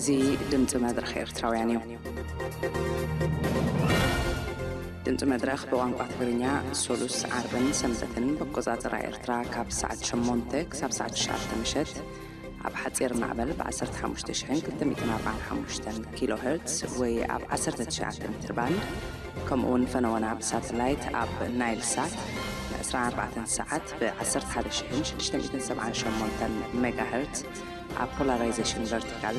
እዚ ድምፂ መድረኽ ኤርትራውያን እዩ። ድምፂ መድረኽ ብቋንቋ ትግርኛ ሶሉስ፣ ዓርብን ሰንበትን ብኣቆፃፅራ ኤርትራ ካብ ሰዓት ሸሞንተ ክሳብ ሰዓት ትሽዓተ ምሸት ኣብ ሓፂር ማዕበል ብ ዓሰርተ ሓሙሽተ ሽሕን ክልተ ሚእትን ኣርባዓን ሓሙሽተን ኪሎ ሄርትስ ወይ ኣብ ዓሰርተ ትሽዓተ ሜትር ባንድ፣ ከምኡ እውን ፈነወና ብሳተላይት ኣብ ናይል ሳት ን ዕስራን ኣርባዕተን ሰዓት ብ ዓሰርተ ሓደ ሽሕን ሽዱሽተ ሚእትን ሰብዓን ሸሞንተን ሜጋ ሄርትስ ኣብ ፖላራይዜሽን ቨርቲካል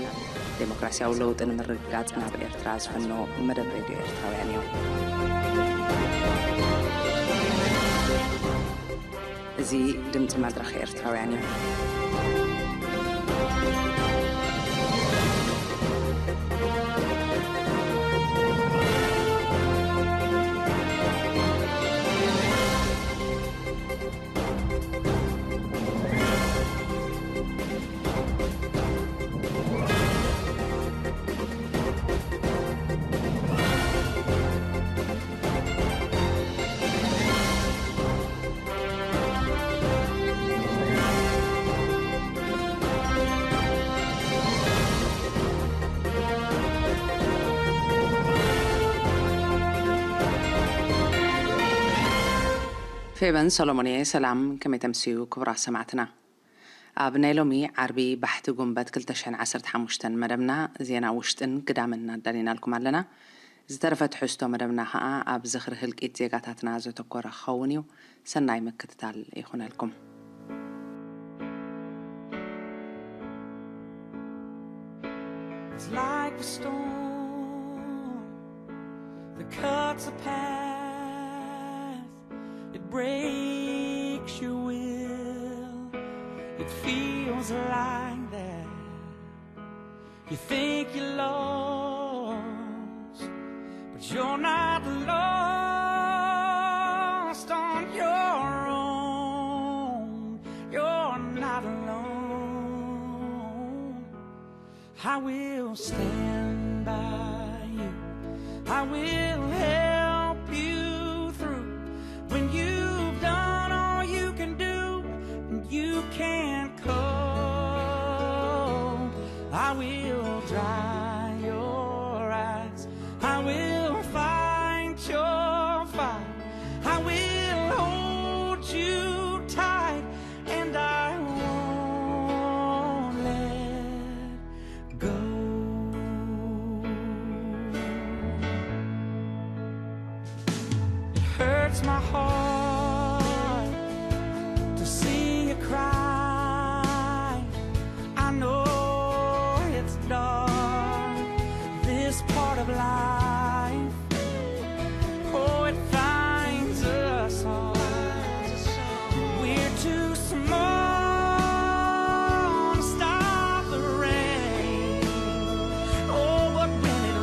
ዴሞክራሲያዊ ለውጢ ንምርግጋጽ ናብ ኤርትራ ዝፈኖ መደብ ሬድዮ ኤርትራውያን እዩ። እዚ ድምፂ መድረኽ ኤርትራውያን እዩ። ፌበን ሰሎሞን እየ። ሰላም፣ ከመይ ተምስዩ ክቡራት ሰማዕትና? ኣብ ናይ ሎሚ ዓርቢ ባሕቲ ጉንበት ክልተ ሽሕን ዓሰርተ ሓሙሽተን መደብና ዜና ውሽጥን ግዳምን ኣዳሊናልኩም ኣለና። ዝተረፈ ትሕዝቶ መደብና ኸኣ ኣብ ዝኽሪ ህልቂት ዜጋታትና ዘተኮረ ክኸውን እዩ። ሰናይ ምክትታል ይኹነልኩም። It's like a storm that cuts a path. It breaks your will. It feels like that you think you're lost, but you're not lost on your own. You're not alone. I will stand by you. I will help you through. When you've done all you can do and you can't cope, I will dry your eyes. I will fight your fight. I will hold you tight, and I won't let go. It hurts my heart to see you cry. I know it's dark, this part of life. Oh, it finds us all. We're too small to stop the rain. Oh, but when it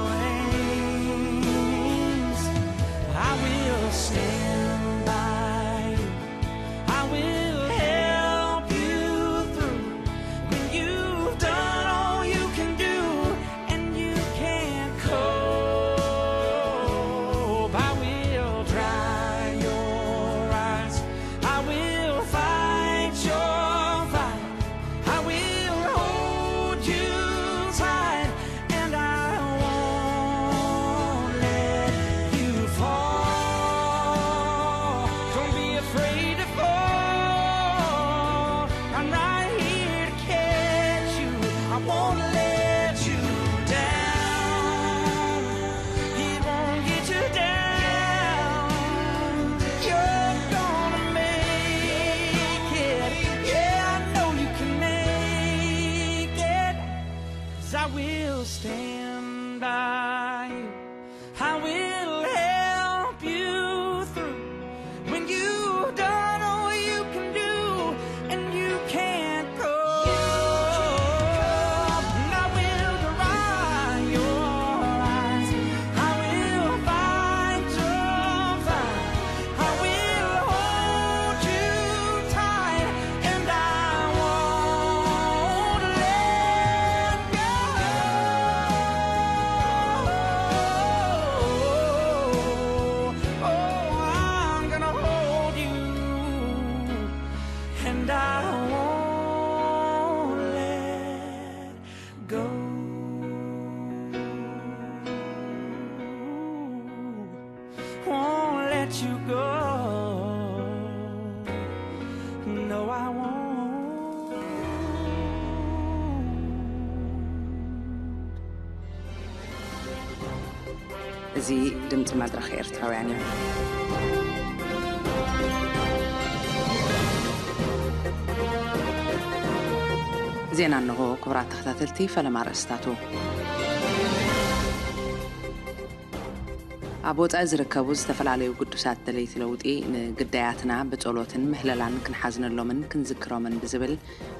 rains, I will stand You go. No, I won't. እዚ ድምፂ መድረኽ ኤርትራውያን እዩ። ዜና እንሆ። ክቡራት ተኸታተልቲ፣ ፈለማ ኣርእስታቱ። ኣብ ወጻኢ ዝርከቡ ዝተፈላለዩ ግዱሳት ደለይቲ ለውጢ፣ ንግዳያትና ብጸሎትን ምህለላን ክንሓዝነሎምን ክንዝክሮምን ብዝብል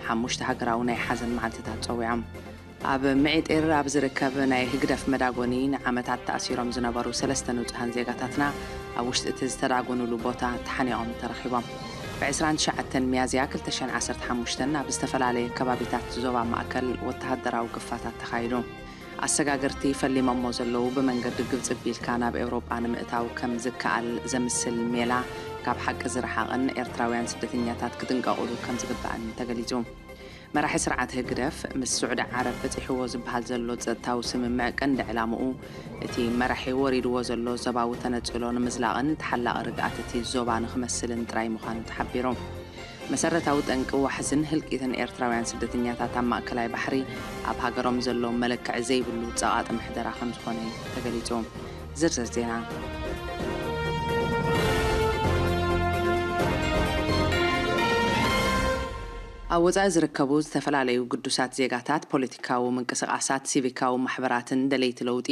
ሓሙሽተ ሃገራዊ ናይ ሓዘን መዓልትታት ጸዊዖም። ኣብ ምዒጢር ኣብ ዝርከብ ናይ ህግደፍ መዳጎኒ ንዓመታት ተኣሲሮም ዝነበሩ ሰለስተ ንጹሃን ዜጋታትና ኣብ ውሽጢ እቲ ዝተዳጎኑሉ ቦታ ተሓኒቖም ተረኺቦም። ብ ዕስራን ትሽዓተን ሚያዝያ ክልተ ሽሕን ዓሰርተ ሓሙሽተን ኣብ ዝተፈላለየ ከባቢታት ዞባ ማእከል ወተሃደራዊ ግፋታት ተኻይዱ። ኣሰጋገርቲ ፈሊሞሞ ዘለዉ ብመንገዲ ግብጺ ኣቢልካ ናብ ኤውሮጳ ንምእታው ከም ዝከኣል ዘምስል ሜላ ካብ ሓቂ ዝረሓቐን ኤርትራውያን ስደተኛታት ክጥንቀቑሉ ከም ዝግባእን ተገሊጹ። መራሒ ስርዓት ህግደፍ ምስ ስዑዲ ዓረብ በጺሕዎ ዝበሃል ዘሎ ጸጥታዊ ስምምዕ ቀንዲ ዕላምኡ እቲ መራሒ ወሪድዎ ዘሎ ዞባዊ ተነጽሎ ንምዝላቕን ተሓላቒ ርግኣት እቲ ዞባ ንኽመስልን ጥራይ ምዃኑ ተሓቢሩ። መሰረታዊ ጠንቂ ዋሕዝን ህልቂትን ኤርትራውያን ስደተኛታት ኣብ ማእከላይ ባሕሪ ኣብ ሃገሮም ዘሎ መለክዒ ዘይብሉ ጸቓጢ ምሕደራ ከም ዝኾነ ተገሊጹ። ዝርዝር ዜና። ኣብ ወጻኢ ዝርከቡ ዝተፈላለዩ ግዱሳት ዜጋታት፣ ፖለቲካዊ ምንቅስቓሳት፣ ሲቪካዊ ማሕበራትን ደለይቲ ለውጢ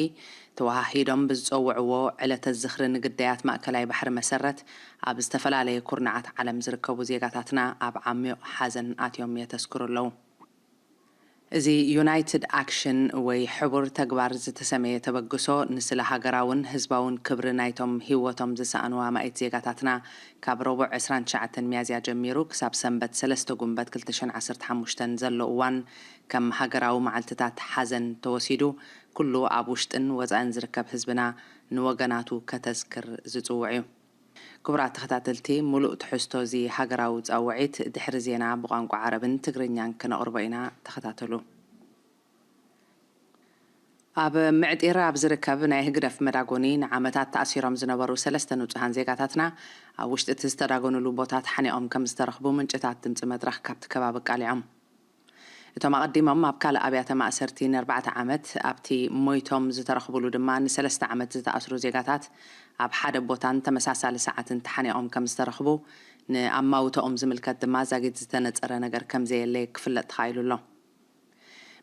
ተወሃሂዶም ብዝጸውዕዎ ዕለተ ዝኽሪ ንግዳያት ማእከላይ ባሕሪ መሰረት፣ ኣብ ዝተፈላለየ ኩርናዓት ዓለም ዝርከቡ ዜጋታትና ኣብ ዓሚቕ ሓዘን ኣትዮም የተስክሩ ኣለዉ። እዚ ዩናይትድ ኣክሽን ወይ ሕቡር ተግባር ዝተሰመየ ተበግሶ፣ ንስለ ሃገራውን ህዝባውን ክብሪ ናይቶም ህይወቶም ዝሰኣኑ ኣማኢት ዜጋታትና፣ ካብ ረቡዕ ዕስራን ትሽዓተን ሚያዝያ ጀሚሩ ክሳብ ሰንበት ሰለስተ ጉንበት ክልተ ሽሕን ዓሰርተ ሓሙሽተን ዘሎ እዋን ከም ሃገራዊ መዓልትታት ሓዘን ተወሲዱ፣ ኩሉ ኣብ ውሽጥን ወጻእን ዝርከብ ህዝብና ንወገናቱ ከተዝክር ዝጽውዕ እዩ። ክቡራት ተኸታተልቲ፣ ሙሉእ ትሕዝቶ እዚ ሃገራዊ ጻውዒት ድሕሪ ዜና ብቋንቋ ዓረብን ትግርኛን ከነቕርቦ ኢና። ተኸታተሉ። ኣብ ምዕጢር ኣብ ዝርከብ ናይ ህግደፍ መዳጎኒ ንዓመታት ተኣሲሮም ዝነበሩ ሰለስተ ንጹሃን ዜጋታትና፣ ኣብ ውሽጢ እቲ ዝተዳጎኑሉ ቦታ ተሓኒቖም ከም ዝተረኽቡ ምንጭታት ድምጺ መድረኽ ካብቲ ከባቢ ኣቃሊዖም። እቶም ኣቐዲሞም ኣብ ካልእ ኣብያተ ማእሰርቲ ንኣርባዕተ ዓመት ኣብቲ ሞይቶም ዝተረኽቡሉ ድማ ንሰለስተ ዓመት ዝተኣስሩ ዜጋታት ኣብ ሓደ ቦታን ተመሳሳሊ ሰዓትን ተሓኒቖም ከም ዝተረኽቡ፣ ንኣማውተኦም ዝምልከት ድማ ዛጊት ዝተነጸረ ነገር ከም ዘየለ ክፍለጥ ተኻኢሉ ኣሎ።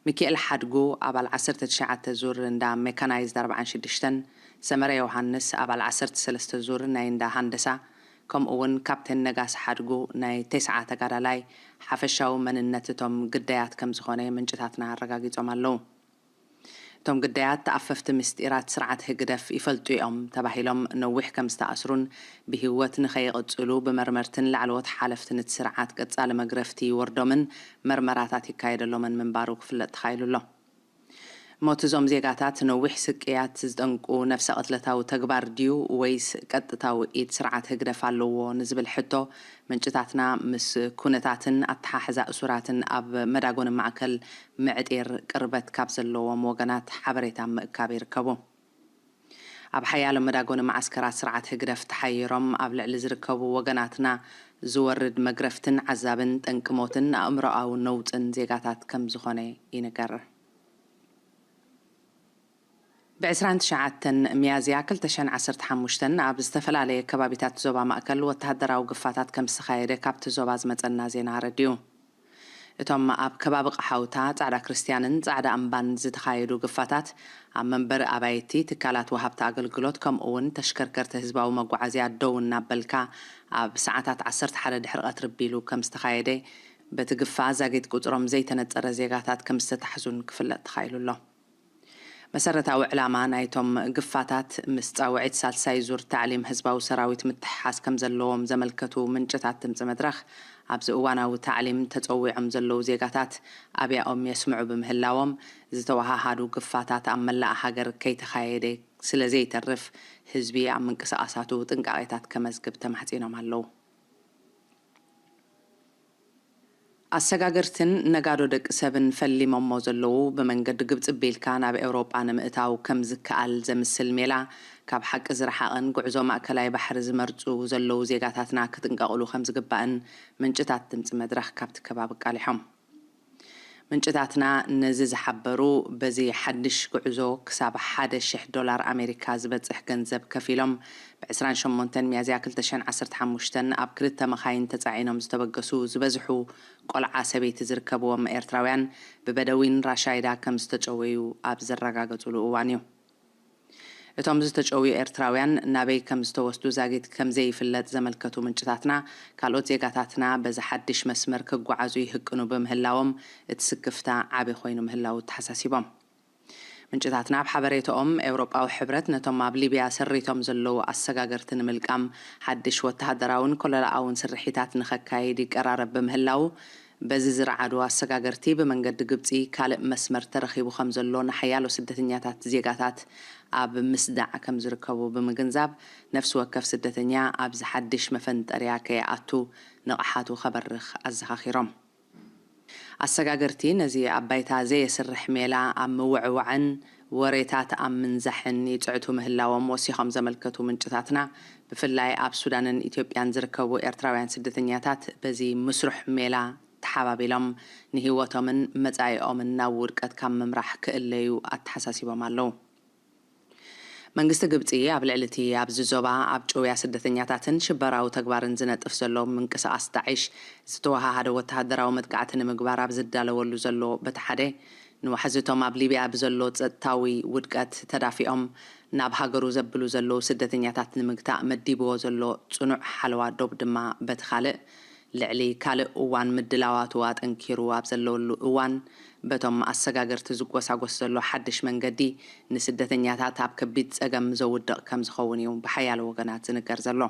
ሚኪኤል ሓድጉ፣ ኣባል ዓሰርተ ትሽዓተ ዙር እንዳ ሜካናይዝድ ኣርባዓን ሽዱሽተን፣ ሰመረ ዮሃንስ፣ ኣባል ዓሰርተ ሰለስተ ዙር ናይ እንዳ ሃንደሳ፣ ከምኡ እውን ካፕቴን ነጋሲ ሓድጉ ናይ ቴስዓ ተጋዳላይ ሓፈሻዊ መንነት እቶም ግዳያት ከም ዝኾነ ምንጭታትና ኣረጋጊጾም ኣለዉ። እቶም ግዳያት ተኣፈፍቲ ምስጢራት ስርዓት ህግደፍ ይፈልጡ እዮም ተባሂሎም ነዊሕ ከም ዝተኣስሩን ብህይወት ንኸይቕጽሉ ብመርመርትን ላዕለዎት ሓለፍትን እቲ ስርዓት ቀጻሊ መግረፍቲ ይወርዶምን መርመራታት ይካየደሎምን ምንባሩ ክፍለጥ ተኻኢሉ ኣሎ። ሞት እዞም ዜጋታት ነዊሕ ስቅያት ዝጠንቁ ነፍሰ ቅትለታዊ ተግባር ድዩ ወይስ ቀጥታዊ ኢድ ስርዓት ህግደፍ ኣለዎ ንዝብል ሕቶ፣ ምንጭታትና ምስ ኩነታትን ኣተሓሕዛ እሱራትን ኣብ መዳጎኒ ማእከል ምዕጢር ቅርበት ካብ ዘለዎም ወገናት ሓበሬታ ምእካብ ይርከቡ። ኣብ ሓያሎ መዳጎኒ መዓስከራት ስርዓት ህግደፍ ተሓይሮም ኣብ ልዕሊ ዝርከቡ ወገናትና ዝወርድ መግረፍትን ዓዛብን ጠንቂ ሞትን ኣእምሮኣዊ ነውጽን ዜጋታት ከም ዝኾነ ይንገር። ብ ዕስራን ትሽዓተን ሚያዝያ ክልተ ሽሕን ዓሰርተ ሓሙሽተን ኣብ ዝተፈላለየ ከባቢታት ዞባ ማእከል ወተሃደራዊ ግፋታት ከም ዝተኻየደ ካብቲ ዞባ ዝመጸና ዜና ኣረዲኡ። እቶም ኣብ ከባቢ ቀሓውታ፣ ጻዕዳ ክርስትያንን ጻዕዳ እምባን ዝተኻየዱ ግፋታት፣ ኣብ መንበሪ ኣባይቲ፣ ትካላት ወሃብቲ ኣገልግሎት፣ ከምኡ እውን ተሽከርከርቲ ህዝባዊ መጓዓዝያ ደው እናበልካ ኣብ ሰዓታት ዓሰርተ ሓደ ድሕሪ ቀትሪ ኣቢሉ ከም ዝተኻየደ፣ በቲ ግፋ ዛጊት ቁጽሮም ዘይተነጸረ ዜጋታት ከም ዝተታሕዙን ክፍለጥ ተኻኢሉ ኣሎ። መሰረታዊ ዕላማ ናይቶም ግፋታት፣ ምስ ጻውዒት ሳልሳይ ዙር ታዕሊም ህዝባዊ ሰራዊት ምትሕሓዝ ከም ዘለዎም ዘመልከቱ ምንጭታት ድምጺ መድረኽ፣ ኣብዚ እዋናዊ ታዕሊም ተጸዊዖም ዘለዉ ዜጋታት ኣብያኦም የስምዑ ብምህላዎም፣ ዝተወሃሃዱ ግፋታት ኣብ መላእ ሃገር ከይተኻየደ ስለ ዘይተርፍ፣ ህዝቢ ኣብ ምንቅስቓሳቱ ጥንቃቄታት ከመዝግብ ተማሕጺኖም ኣለዉ። ኣሰጋገርትን ነጋዶ ደቂ ሰብን ፈሊሞሞ ዘለዉ፣ ብመንገዲ ግብጺ ኣቢልካ ናብ ኤውሮጳ ንምእታው ከም ዝከኣል ዘምስል ሜላ፣ ካብ ሓቂ ዝረሓቐን ጉዕዞ ማእከላይ ባሕሪ ዝመርጹ ዘለዉ ዜጋታትና ክጥንቀቕሉ ከም ዝግባእን ምንጭታት ድምጺ መድረኽ ካብቲ ከባቢ ኣቃሊሖም። ምንጭታትና ነዚ ዝሓበሩ፣ በዚ ሓድሽ ጉዕዞ ክሳብ ሓደ ሽሕ ዶላር ኣሜሪካ ዝበጽሕ ገንዘብ ከፊሎም፣ ብ ዕስራን ሸሞንተን ሚያዝያ ክልተ ሽሕን ዓሰርተ ሓሙሽተን ኣብ ክልተ መኻይን ተጻዒኖም ዝተበገሱ ዝበዝሑ ቆልዓ ሰበይቲ ዝርከብዎም ኤርትራውያን፣ ብበደዊን ራሻይዳ ከም ዝተጨወዩ ኣብ ዘረጋገጹሉ እዋን እዩ። እቶም ዝተጨውዩ ኤርትራውያን ናበይ ከም ዝተወስዱ ዛጊት ከም ዘይፍለጥ ዘመልከቱ ምንጭታትና፣ ካልኦት ዜጋታትና በዚ ሓድሽ መስመር ክጓዓዙ ይህቅኑ ብምህላዎም፣ እቲ ስክፍታ ዓቢ ኮይኑ ምህላዉ ተሓሳሲቦም። ምንጭታትና ኣብ ሓበሬታኦም፣ ኤውሮጳዊ ሕብረት ነቶም ኣብ ሊብያ ሰሪቶም ዘለዉ ኣሰጋገርቲ ንምልቃም ሓድሽ ወተሃደራውን ኮለላኣውን ስርሒታት ንኸካይድ ይቀራረብ ብምህላዉ፣ በዚ ዝረዓዱ ኣሰጋገርቲ ብመንገዲ ግብጺ ካልእ መስመር ተረኺቡ ከም ዘሎ ንሓያሎ ስደተኛታት ዜጋታት ኣብ ምስዳዕ ከም ዝርከቡ ብምግንዛብ፣ ነፍሲ ወከፍ ስደተኛ ኣብዚ ሓድሽ መፈንጠርያ ከይኣቱ ንቕሓቱ ከበርኽ ኣዘኻኺሮም። ኣሰጋገርቲ ነዚ ኣብ ባይታ ዘየስርሕ ሜላ ኣብ ምውዕዋዕን ወሬታት ኣብ ምንዛሕን ይጽዕቱ ምህላዎም ወሲኾም ዘመልከቱ ምንጭታትና፣ ብፍላይ ኣብ ሱዳንን ኢትዮጵያን ዝርከቡ ኤርትራውያን ስደተኛታት በዚ ምስሩሕ ሜላ ተሓባቢሎም ንህይወቶምን መጻኢኦምን ናብ ውድቀት ካብ ምምራሕ ክእለዩ ኣተሓሳሲቦም ኣለዉ። መንግስቲ ግብጺ ኣብ ልዕሊ እቲ ኣብዚ ዞባ ኣብ ጭውያ ስደተኛታትን ሽበራዊ ተግባርን ዝነጥፍ ዘሎ ምንቅስቓስ ዳዒሽ ዝተወሃሃደ ወተሃደራዊ መጥቃዕቲ ንምግባር ኣብ ዝዳለወሉ ዘሎ በቲ ሓደ፣ ንዋሕዚ እቶም ኣብ ሊብያ ብዘሎ ጸጥታዊ ውድቀት ተዳፊኦም ናብ ሃገሩ ዘብሉ ዘለዉ ስደተኛታት ንምግታእ መዲብዎ ዘሎ ጽኑዕ ሓለዋ ዶብ ድማ በቲ ካልእ፣ ልዕሊ ካልእ እዋን ምድላዋቱ ኣጠንኪሩ ኣብ ዘለወሉ እዋን፣ በቶም ኣሰጋገርቲ ዝጎሳጎስ ዘሎ ሓድሽ መንገዲ፣ ንስደተኛታት ኣብ ከቢድ ጸገም ዘውድቕ ከም ዝኸውን እዩ ብሓያሎ ወገናት ዝንገር ዘሎ።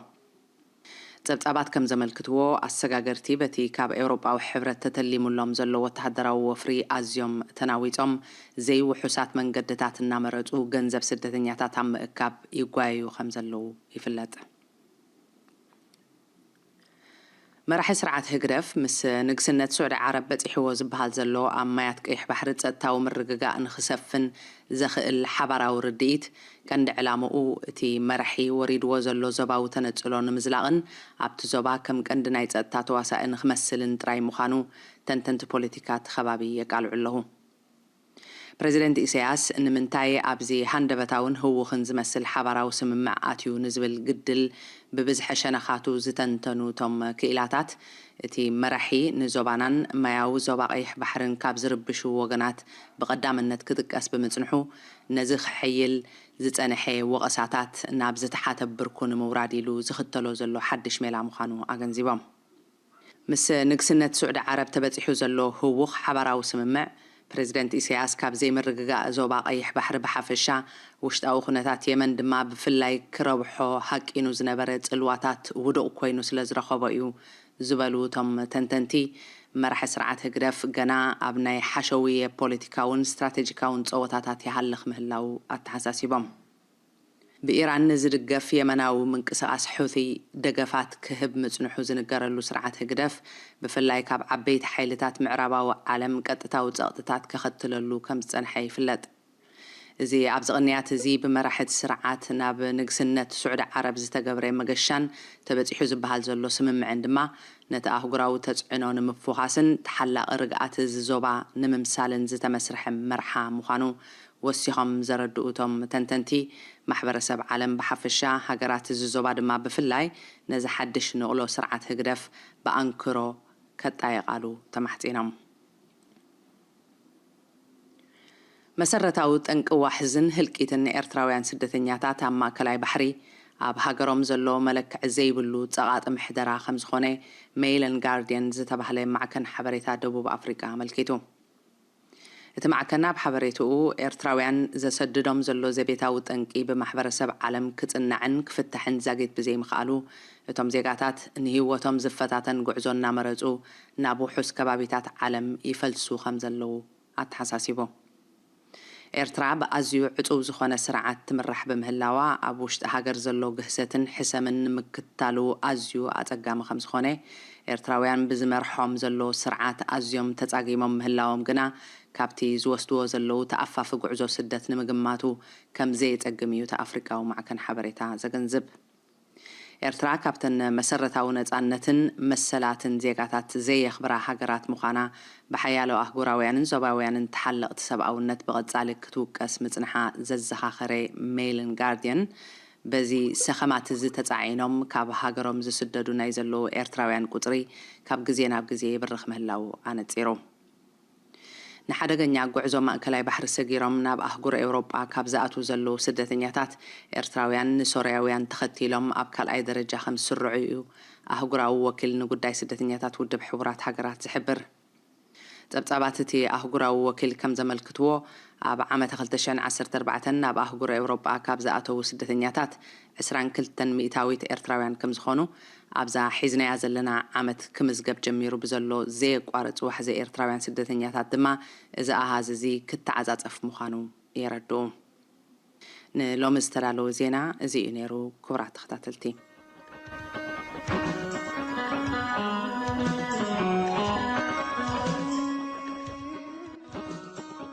ጸብጻባት ከም ዘመልክትዎ፣ ኣሰጋገርቲ በቲ ካብ ኤውሮጳዊ ሕብረት ተተሊሙሎም ዘሎ ወተሃደራዊ ወፍሪ ኣዝዮም ተናዊጾም፣ ዘይውሑሳት መንገድታት እናመረጹ ገንዘብ ስደተኛታት ኣብ ምእካብ ይጓየዩ ከም ዘለዉ ይፍለጥ። መራሒ ስርዓት ህግደፍ፣ ምስ ንግስነት ስዑዲ ዓረብ በጺሕዎ ዝበሃል ዘሎ ኣብ ማያት ቀይሕ ባሕሪ ጸጥታዊ ምርግጋእ ንኽሰፍን ዘኽእል ሓባራዊ ርድኢት፣ ቀንዲ ዕላምኡ እቲ መራሒ ወሪድዎ ዘሎ ዞባዊ ተነጽሎ ንምዝላቕን ኣብቲ ዞባ ከም ቀንዲ ናይ ጸጥታ ተዋሳኢ ንኽመስልን ጥራይ ምዃኑ ተንተንቲ ፖለቲካ እቲ ከባቢ የቃልዑ ኣለዉ። ፕረዚደንት ኢሳያስ ንምንታይ ኣብዚ ሃንደበታውን ህዉኽን ዝመስል ሓባራዊ ስምምዕ ኣትዩ ንዝብል ግድል ብብዝሒ ሸነኻቱ ዝተንተኑ እቶም ክኢላታት፣ እቲ መራሒ ንዞባናን ማያዊ ዞባ ቀይሕ ባሕርን ካብ ዝርብሹ ወገናት ብቐዳምነት ክጥቀስ ብምጽንሑ፣ ነዚ ክሕይል ዝጸንሐ ወቐሳታት ናብ ዝተሓተ ብርኩ ንምውራድ ኢሉ ዝኽተሎ ዘሎ ሓድሽ ሜላ ምዃኑ ኣገንዚቦም። ምስ ንግስነት ስዑዲ ዓረብ ተበጺሑ ዘሎ ህዉኽ ሓባራዊ ስምምዕ፣ ፕረዚደንት ኢሳያስ ካብ ዘይምርግጋእ ዞባ ቀይሕ ባሕሪ ብሓፈሻ፣ ውሽጣዊ ኩነታት የመን ድማ ብፍላይ ክረብሖ ሃቂኑ ዝነበረ ጽልዋታት ውዱቕ ኮይኑ ስለ ዝረኸቦ እዩ ዝበሉ እቶም ተንተንቲ፣ መራሒ ስርዓት ህግደፍ ገና ኣብ ናይ ሓሸውየ ፖለቲካውን ስትራተጂካውን ጸወታታት ይሃልኽ ምህላዉ ኣተሓሳሲቦም። ብኢራን ንዝድገፍ የመናዊ ምንቅስቓስ ሑቲ ደገፋት ክህብ ምጽንሑ ዝንገረሉ ስርዓት ህግደፍ፣ ብፍላይ ካብ ዓበይቲ ሓይልታት ምዕራባዊ ዓለም ቀጥታዊ ጸቕጥታት ከኸትለሉ ከም ዝጸንሐ ይፍለጥ። እዚ ኣብዚ ቅንያት እዚ ብመራሒ እቲ ስርዓት ናብ ንግስነት ስዑዲ ዓረብ ዝተገብረ መገሻን ተበጺሑ ዝበሃል ዘሎ ስምምዕን ድማ፣ ነቲ ኣህጉራዊ ተጽዕኖ ንምፍዃስን ተሓላቒ ርግኣት እዚ ዞባ ንምምሳልን ዝተመስርሐ መርሓ ምዃኑ ወሲኾም ዘረድኡ እቶም ተንተንቲ፣ ማሕበረሰብ ዓለም ብሓፈሻ፣ ሃገራት እዚ ዞባ ድማ ብፍላይ፣ ነዚ ሓድሽ ንቕሎ ስርዓት ህግደፍ ብኣንክሮ ከጣየቓሉ ተማሕጺኖም። መሰረታዊ ጠንቂ ዋሕዝን ህልቂትን ኤርትራውያን ስደተኛታት ኣብ ማእከላይ ባሕሪ፣ ኣብ ሃገሮም ዘሎ መለክዒ ዘይብሉ ጸቓጢ ምሕደራ ከም ዝኾነ ሜይል ኤንድ ጋርድየን ዝተባህለ ማዕከን ሓበሬታ ደቡብ ኣፍሪቃ ኣመልኪቱ። እቲ ማዕከን ኣብ ሓበሬትኡ፣ ኤርትራውያን ዘሰድዶም ዘሎ ዘቤታዊ ጠንቂ ብማሕበረሰብ ዓለም ክጽናዕን ክፍታሕን ዛጊት ብዘይምኽኣሉ፣ እቶም ዜጋታት ንህይወቶም ዝፈታተን ጉዕዞ እናመረጹ ናብ ውሑስ ከባቢታት ዓለም ይፈልሱ ከም ዘለዉ ኣተሓሳሲቡ። ኤርትራ ብኣዝዩ ዕጹው ዝኾነ ስርዓት ትምራሕ ብምህላዋ፣ ኣብ ውሽጢ ሃገር ዘሎ ግህሰትን ሕሰምን ንምክትታሉ ኣዝዩ ኣጸጋሚ ከም ዝኾነ፣ ኤርትራውያን ብዝመርሖም ዘሎ ስርዓት ኣዝዮም ተጻጊሞም ምህላዎም ግና፣ ካብቲ ዝወስድዎ ዘለዉ ተኣፋፊ ጉዕዞ ስደት ንምግማቱ ከም ዘየጸግም እዩ እቲ ኣፍሪቃዊ ማዕከን ሓበሬታ ዘገንዝብ። ኤርትራ ካብተን መሰረታዊ ነጻነትን መሰላትን ዜጋታት ዘየኽብራ ሃገራት ምዃና፣ ብሓያሎ ኣህጉራውያንን ዞባውያንን ተሓለቕቲ ሰብኣውነት ብቐጻሊ ክትውቀስ ምጽንሓ ዘዘኻኸረ ሜይልን ጋርድየን፣ በዚ ሰኸማት እዚ ተጻዒኖም ካብ ሃገሮም ዝስደዱ ናይ ዘለዉ ኤርትራውያን ቁጽሪ ካብ ግዜ ናብ ግዜ ይብርኽ ምህላዉ ኣነጺሩ። ንሓደገኛ ጉዕዞ ማእከላይ ባሕሪ ሰጊሮም ናብ ኣህጉር ኤውሮጳ ካብ ዝኣትዉ ዘለዉ ስደተኛታት፣ ኤርትራውያን ንሶርያውያን ተኸቲሎም ኣብ ካልኣይ ደረጃ ከም ዝስርዑ እዩ ኣህጉራዊ ወኪል ንጉዳይ ስደተኛታት ውድብ ሕቡራት ሃገራት ዝሕብር። ጸብጻባት እቲ ኣህጉራዊ ወኪል ከም ዘመልክትዎ፣ ኣብ ዓመተ ክልተ ሽሕን ዓሰርተ ኣርባዕተን ናብ ኣህጉር ኤውሮጳ ካብ ዝኣተዉ ስደተኛታት፣ ዕስራን ክልተን ሚእታዊት ኤርትራውያን ከም ዝኾኑ፣ ኣብዛ ሒዝናያ ዘለና ዓመት ክምዝገብ ጀሚሩ ብዘሎ ዘየቋርጽ ዋሕዚ ኤርትራውያን ስደተኛታት ድማ፣ እዚ ኣሃዝ እዚ ክተዓጻጸፍ ምዃኑ የረድኡ። ንሎሚ ዝተዳለወ ዜና እዚ እዩ ነይሩ። ክቡራት ተኸታተልቲ፣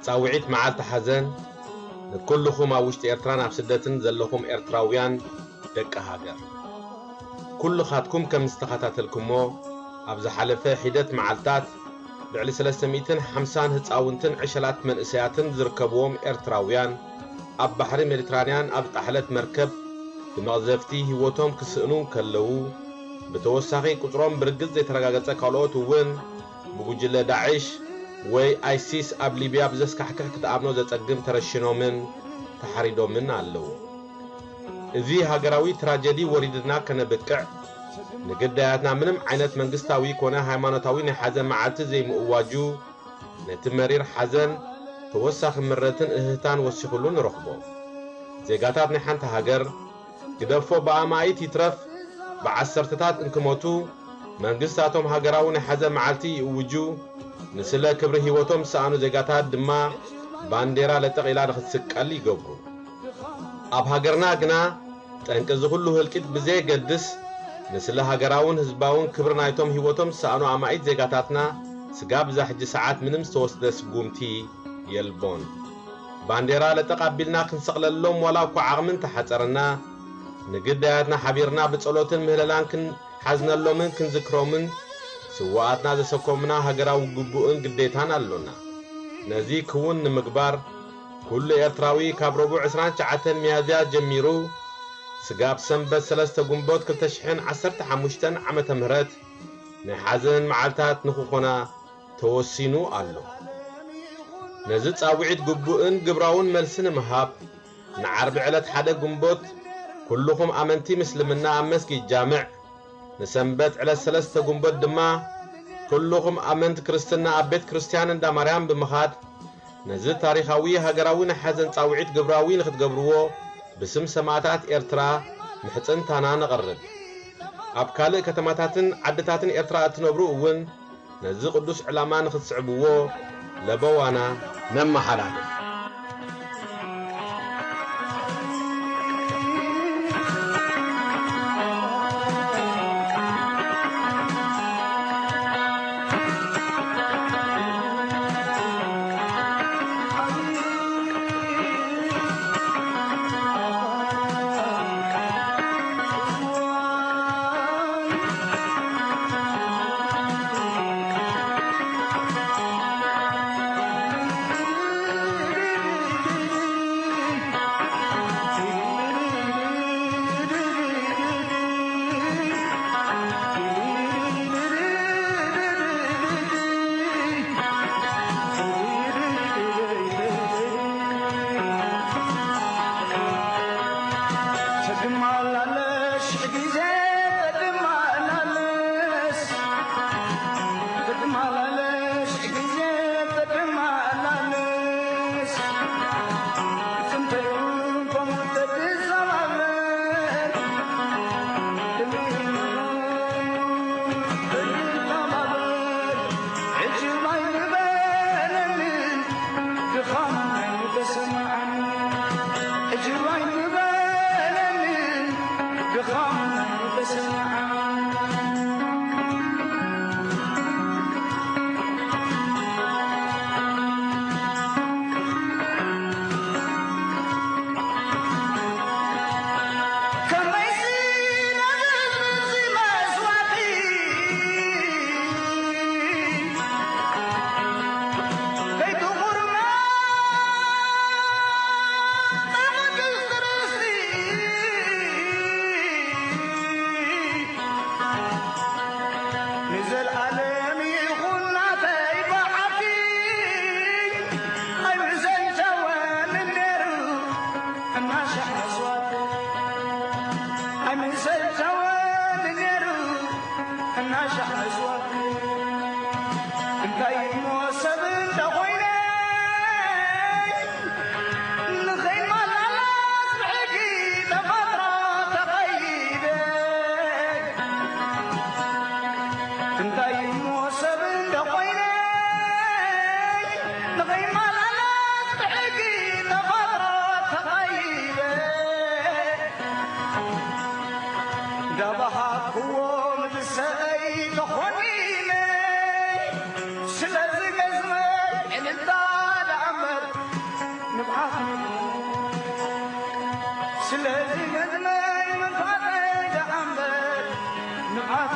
ጻውዒት መዓልቲ ሓዘን ንኩልኹም ኣብ ውሽጢ ኤርትራን ኣብ ስደትን ዘለኹም ኤርትራውያን ደቂ ሃገር። ኩልኻትኩም ከም ዝተኸታተልኩሞ፣ ኣብ ዝሓለፈ ሒደት መዓልታት ልዕሊ ሰለስተ ሚእትን ሓምሳን ህጻውንትን ዕሸላት መንእሰያትን ዝርከብዎም ኤርትራውያን ኣብ ባሕሪ ሜዲትራንያን ኣብ ዝጠሓለት መርከብ ብመቕዘፍቲ ህይወቶም ክስእኑ እንከለዉ፣ ብተወሳኺ ቁጽሮም ብርግጽ ዘይተረጋገጸ ካልኦት እውን ብጉጅለ ዳዕሽ ወይ ኣይሲስ ኣብ ሊብያ ብዘስካሕክሕ ክትኣምኖ ዘጸግም ተረሽኖምን ተሓሪዶምን ኣለዉ። እዚ ሃገራዊ ትራጀዲ ወሪድና ከነብቅዕ፣ ንግዳያትና ምንም ዓይነት መንግስታዊ ኮነ ሃይማኖታዊ ናይ ሓዘን መዓልቲ ዘይምእዋጁ፣ ነቲ መሪር ሓዘን ተወሳኺ ምረትን እህህታን ወሲኹሉ ንረኽቦ። ዜጋታት ናይ ሓንቲ ሃገር፣ ግደፎ ብኣማኢት ይትረፍ ብዓሰርተታት እንክሞቱ፣ መንግስታቶም ሃገራዊ ናይ ሓዘን መዓልቲ ይእውጁ፣ ንስለ ክብሪ ህይወቶም ዝሰኣኑ ዜጋታት ድማ ባንዴራ ለጠቕ ኢላ ንኽትስቀል ይገብሩ። ኣብ ሃገርና ግና፣ ጠንቂ እዚ ኩሉ ህልቂት ብዘየገድስ፣ ንስለ ሃገራውን ህዝባውን ክብሪ ናይቶም ህይወቶም ዝሰኣኑ ኣማኢት ዜጋታትና፣ ስጋብ እዛ ሕጂ ሰዓት ምንም ዝተወስደ ስጉምቲ የልቦን። ባንዴራ ለጠቕ ኣቢልና ክንሰቕለሎም ዋላ እኳ ዓቕሚ እንተሓጸረና፣ ንግዳያትና ሓቢርና ብጸሎትን ምህለላን ክንሓዝነሎምን ክንዝክሮምን ስውኣትና ዘሰከሙና ሃገራዊ ግቡእን ግዴታን ኣሎና። ነዚ ክውን ንምግባር፣ ኩሉ ኤርትራዊ ካብ ረቡዕ ዕስራን ትሽዓተን ሚያዝያ ጀሚሩ ስጋብ ሰንበት ሰለስተ ግንቦት ክልተ ሽሕን ዓሰርተ ሓሙሽተን ዓመተ ምህረት ናይ ሓዘን መዓልታት ንኽኾና ተወሲኑ ኣሎ። ነዚ ጻውዒት ግቡእን ግብራውን መልሲ ንምሃብ፣ ንዓርቢ ዕለት ሓደ ግንቦት ኩልኹም ኣመንቲ ምስልምና ኣብ መስጊድ ጃምዕ፣ ንሰንበት ዕለት ሰለስተ ግንቦት ድማ ኩልኹም ኣመንቲ ክርስትና ኣብ ቤት ክርስትያን እንዳ ማርያም ብምኻድ፣ ነዚ ታሪኻዊ ሃገራዊ ናይ ሓዘን ጻውዒት ግብራዊ ንኽትገብርዎ ብስም ሰማእታት ኤርትራ ምሕጽንታና ነቕርብ። ኣብ ካልእ ከተማታትን ዓድታትን ኤርትራ እትነብሩ እውን ነዚ ቅዱስ ዕላማ ንኽትስዕብዎ ለበዋና ነመሓላልፍ። ንዘልኣለም ይኹን ናተይ በዓቲ ኣይምዘንተወን ነይሩ እናሻሕ መስዋእቲ ኣይምዘንተወን ነይሩ እናሻሕ መስዋእቲ እንታይ እሞ ሰብ እንተኾይነ ንኸይመላለስ ብሕጊ ተፈጥሮ ተቐይደ እንታይ እሞ ሰብ እንተኾይነ ንኸይመላለስ ብሕጊ ተፈጥሮ ተቐይደ እንዳበሃግዎ ምድሰይ ተኾኒነ ስለዚ ገዝመ ዕልልታ ደኣ እምበር ንብዓት ስለዚ ገዝመ ምንፋቐ ደኣ እምበር ንብዓት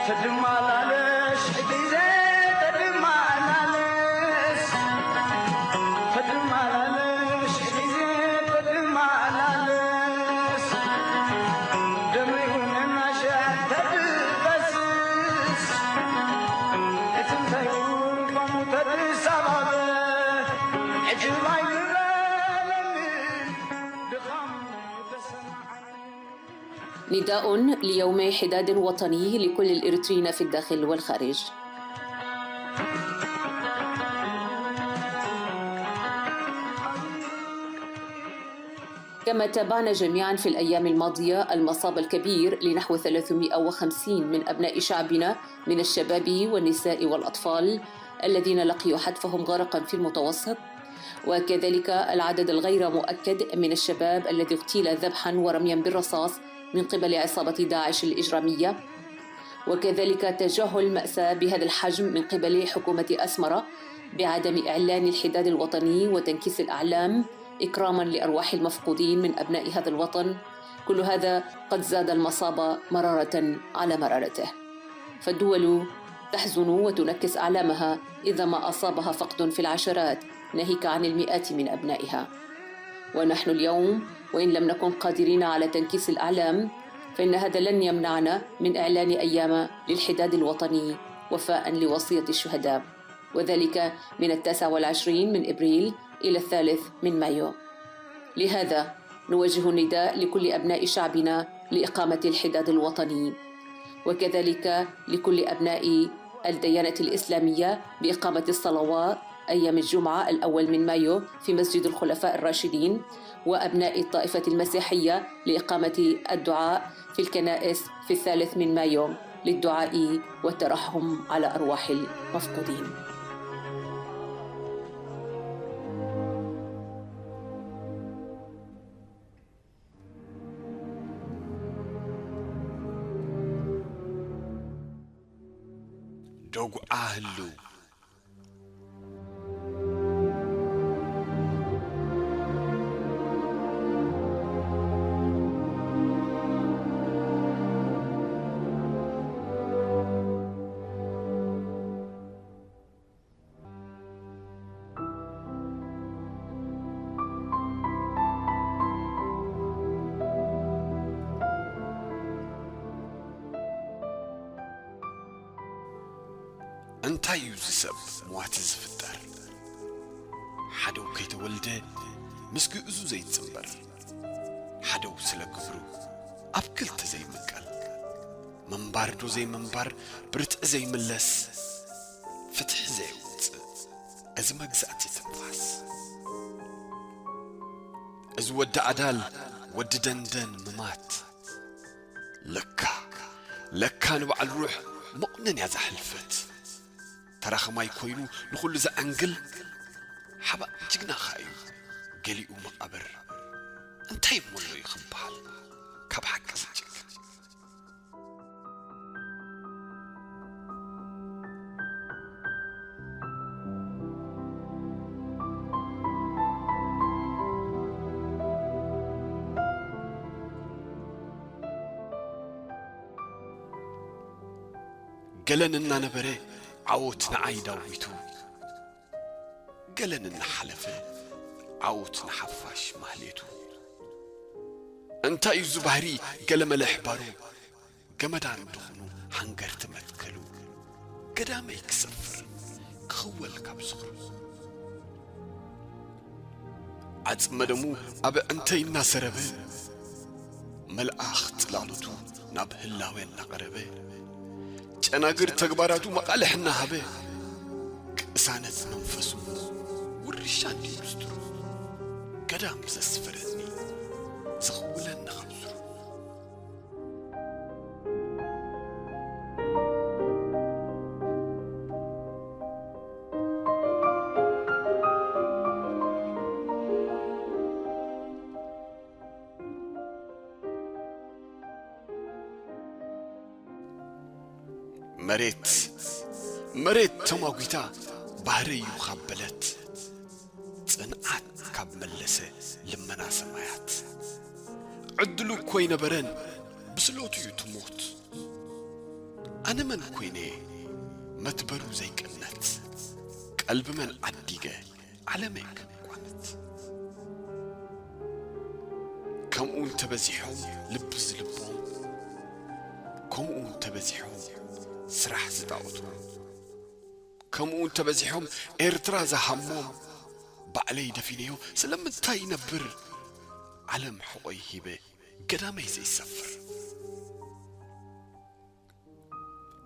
ተድማላለሽ ግዜ ተድማላለስ ተድማላለሽ ግዜ ተድማላለስ ደመይ ውነና ሸሕ ተድበስስ እቲ እንታይ እውን ከምኡ ተድሰባበ ዕጅብ ኣይምበለንን ድኻም ተሰማዓኒ نداء ليوم حداد وطني لكل الإريتريين في الداخل والخارج. كما تابعنا جميعا في الأيام الماضية المصاب الكبير لنحو ثلاثمائة وخمسين من أبناء شعبنا من الشباب والنساء والأطفال الذين لقيوا حتفهم غارقا في المتوسط، وكذلك العدد الغير مؤكد من الشباب الذي اغتيل ذبحا ورميا بالرصاص من قبل عصابة داعش الإجرامية، وكذلك تجاهل مأساة بهذا الحجم من قبل حكومة أسمرة بعدم إعلان الحداد الوطني وتنكيس الأعلام إكراما لأرواح المفقودين من أبناء هذا الوطن. كل هذا قد زاد المصاب مرارة على مرارته. فالدول تحزن وتنكس أعلامها إذا ما أصابها فقد في العشرات ناهيك عن المئات من أبنائها. ونحن اليوم وإن لم نكن قادرين على تنكيس الأعلام فإن هذا لن يمنعنا من إعلان أيام للحداد الوطني وفاء لوصية الشهداء، وذلك من التاسع والعشرين من إبريل إلى الثالث من مايو. لهذا نوجه النداء لكل أبناء شعبنا لإقامة الحداد الوطني، وكذلك لكل أبناء الديانة الإسلامية بإقامة الصلوات أيام الجمعة الأول من مايو في مسجد الخلفاء الراشدين، وأبناء الطائفة المسيحية لإقامة الدعاء في الكنائس في الثالث من مايو للدعاء والترحم على أرواح المفقودين. ዶጉዓ ህሉ እንታይ እዩ እዚ ሰብ ሟቲ ዝፍጠር? ሓደው ከይተወልደ ምስ ግእዙ ዘይጽንበር፣ ሓደው ስለ ግብሩ ኣብ ክልተ ዘይምቀል፣ ምንባር ዶ ዘይምንባር ብርትዒ ዘይምለስ፣ ፍትሒ ዘየውጽእ እዚ መግዛእቲ ትንፋስ፣ እዚ ወዲ ኣዳል ወዲ ደንደን ምማት፣ ለካ ለካ ንበዓል ሩሕ መቑነን እያ እዛ ሕልፈት። ተራ ኸማይ ኮይኑ ንኹሉ ዘዐንግል ሓባእ ጅግና ኸኣ እዩ ገሊኡ መቓብር። እንታይ እሞ ኣሎ እዩ ክበሃል ካብ ሓቂ ዝጭክን? ገለን እናነበረ ዓወት ንዓይ ዳዊቱ፣ ገለን እናሓለፈ ዓወት ንሓፋሽ ማህሌቱ። እንታይ እዩ እዚ ባህሪ ገለመለ ኣሕባሩ፣ ገመዳን ድኹኑ ሃንገርቲ መትከሉ፣ ገዳመይ ክሰፍር ክኽወል ካብ ዝኽሩ። ዓጽመ ደሙ ኣብ ኣዕንተይ እናሰረበ፣ መልኣኽ ጽላሎቱ ናብ ህላወ እናቐረበ፣ ጨናግር ተግባራቱ መቓልሕ እናሃበ፣ ቅሳነት መንፈሱ ውርሻ እንድዩ ምስጢሩ፣ ገዳም ዘስፈረኒ ዝኽውለኒ ካብ ሱሩ። መሬት መሬት ተማጒታ ባህረይ እዩ ካብ በለት፣ ጽንዓት ካብ መለሰ ልመና ሰማያት። ዕድሉ እኮ ኣይነበረን ብስለቱ እዩ እቲ ሞት። ኣነ መን ኮይነ መትበሩ ዘይቅነት፣ ቀልቢ መን ዓዲገ ዓለመይ ከቋምት። ከምኡ እንተበዚሖም ልቢ ዝልቦም፣ ከምኡ እንተበዚሖም ስራሕ ዝጣቕቱ፣ ከምኡ እንተበዚሖም ኤርትራ ዝሃሞም፣ ባዕለይ ደፊነዮ ስለምንታይ ይነብር ዓለም ሕቖይ ሂበ ገዳመይ ዘይሰፍር?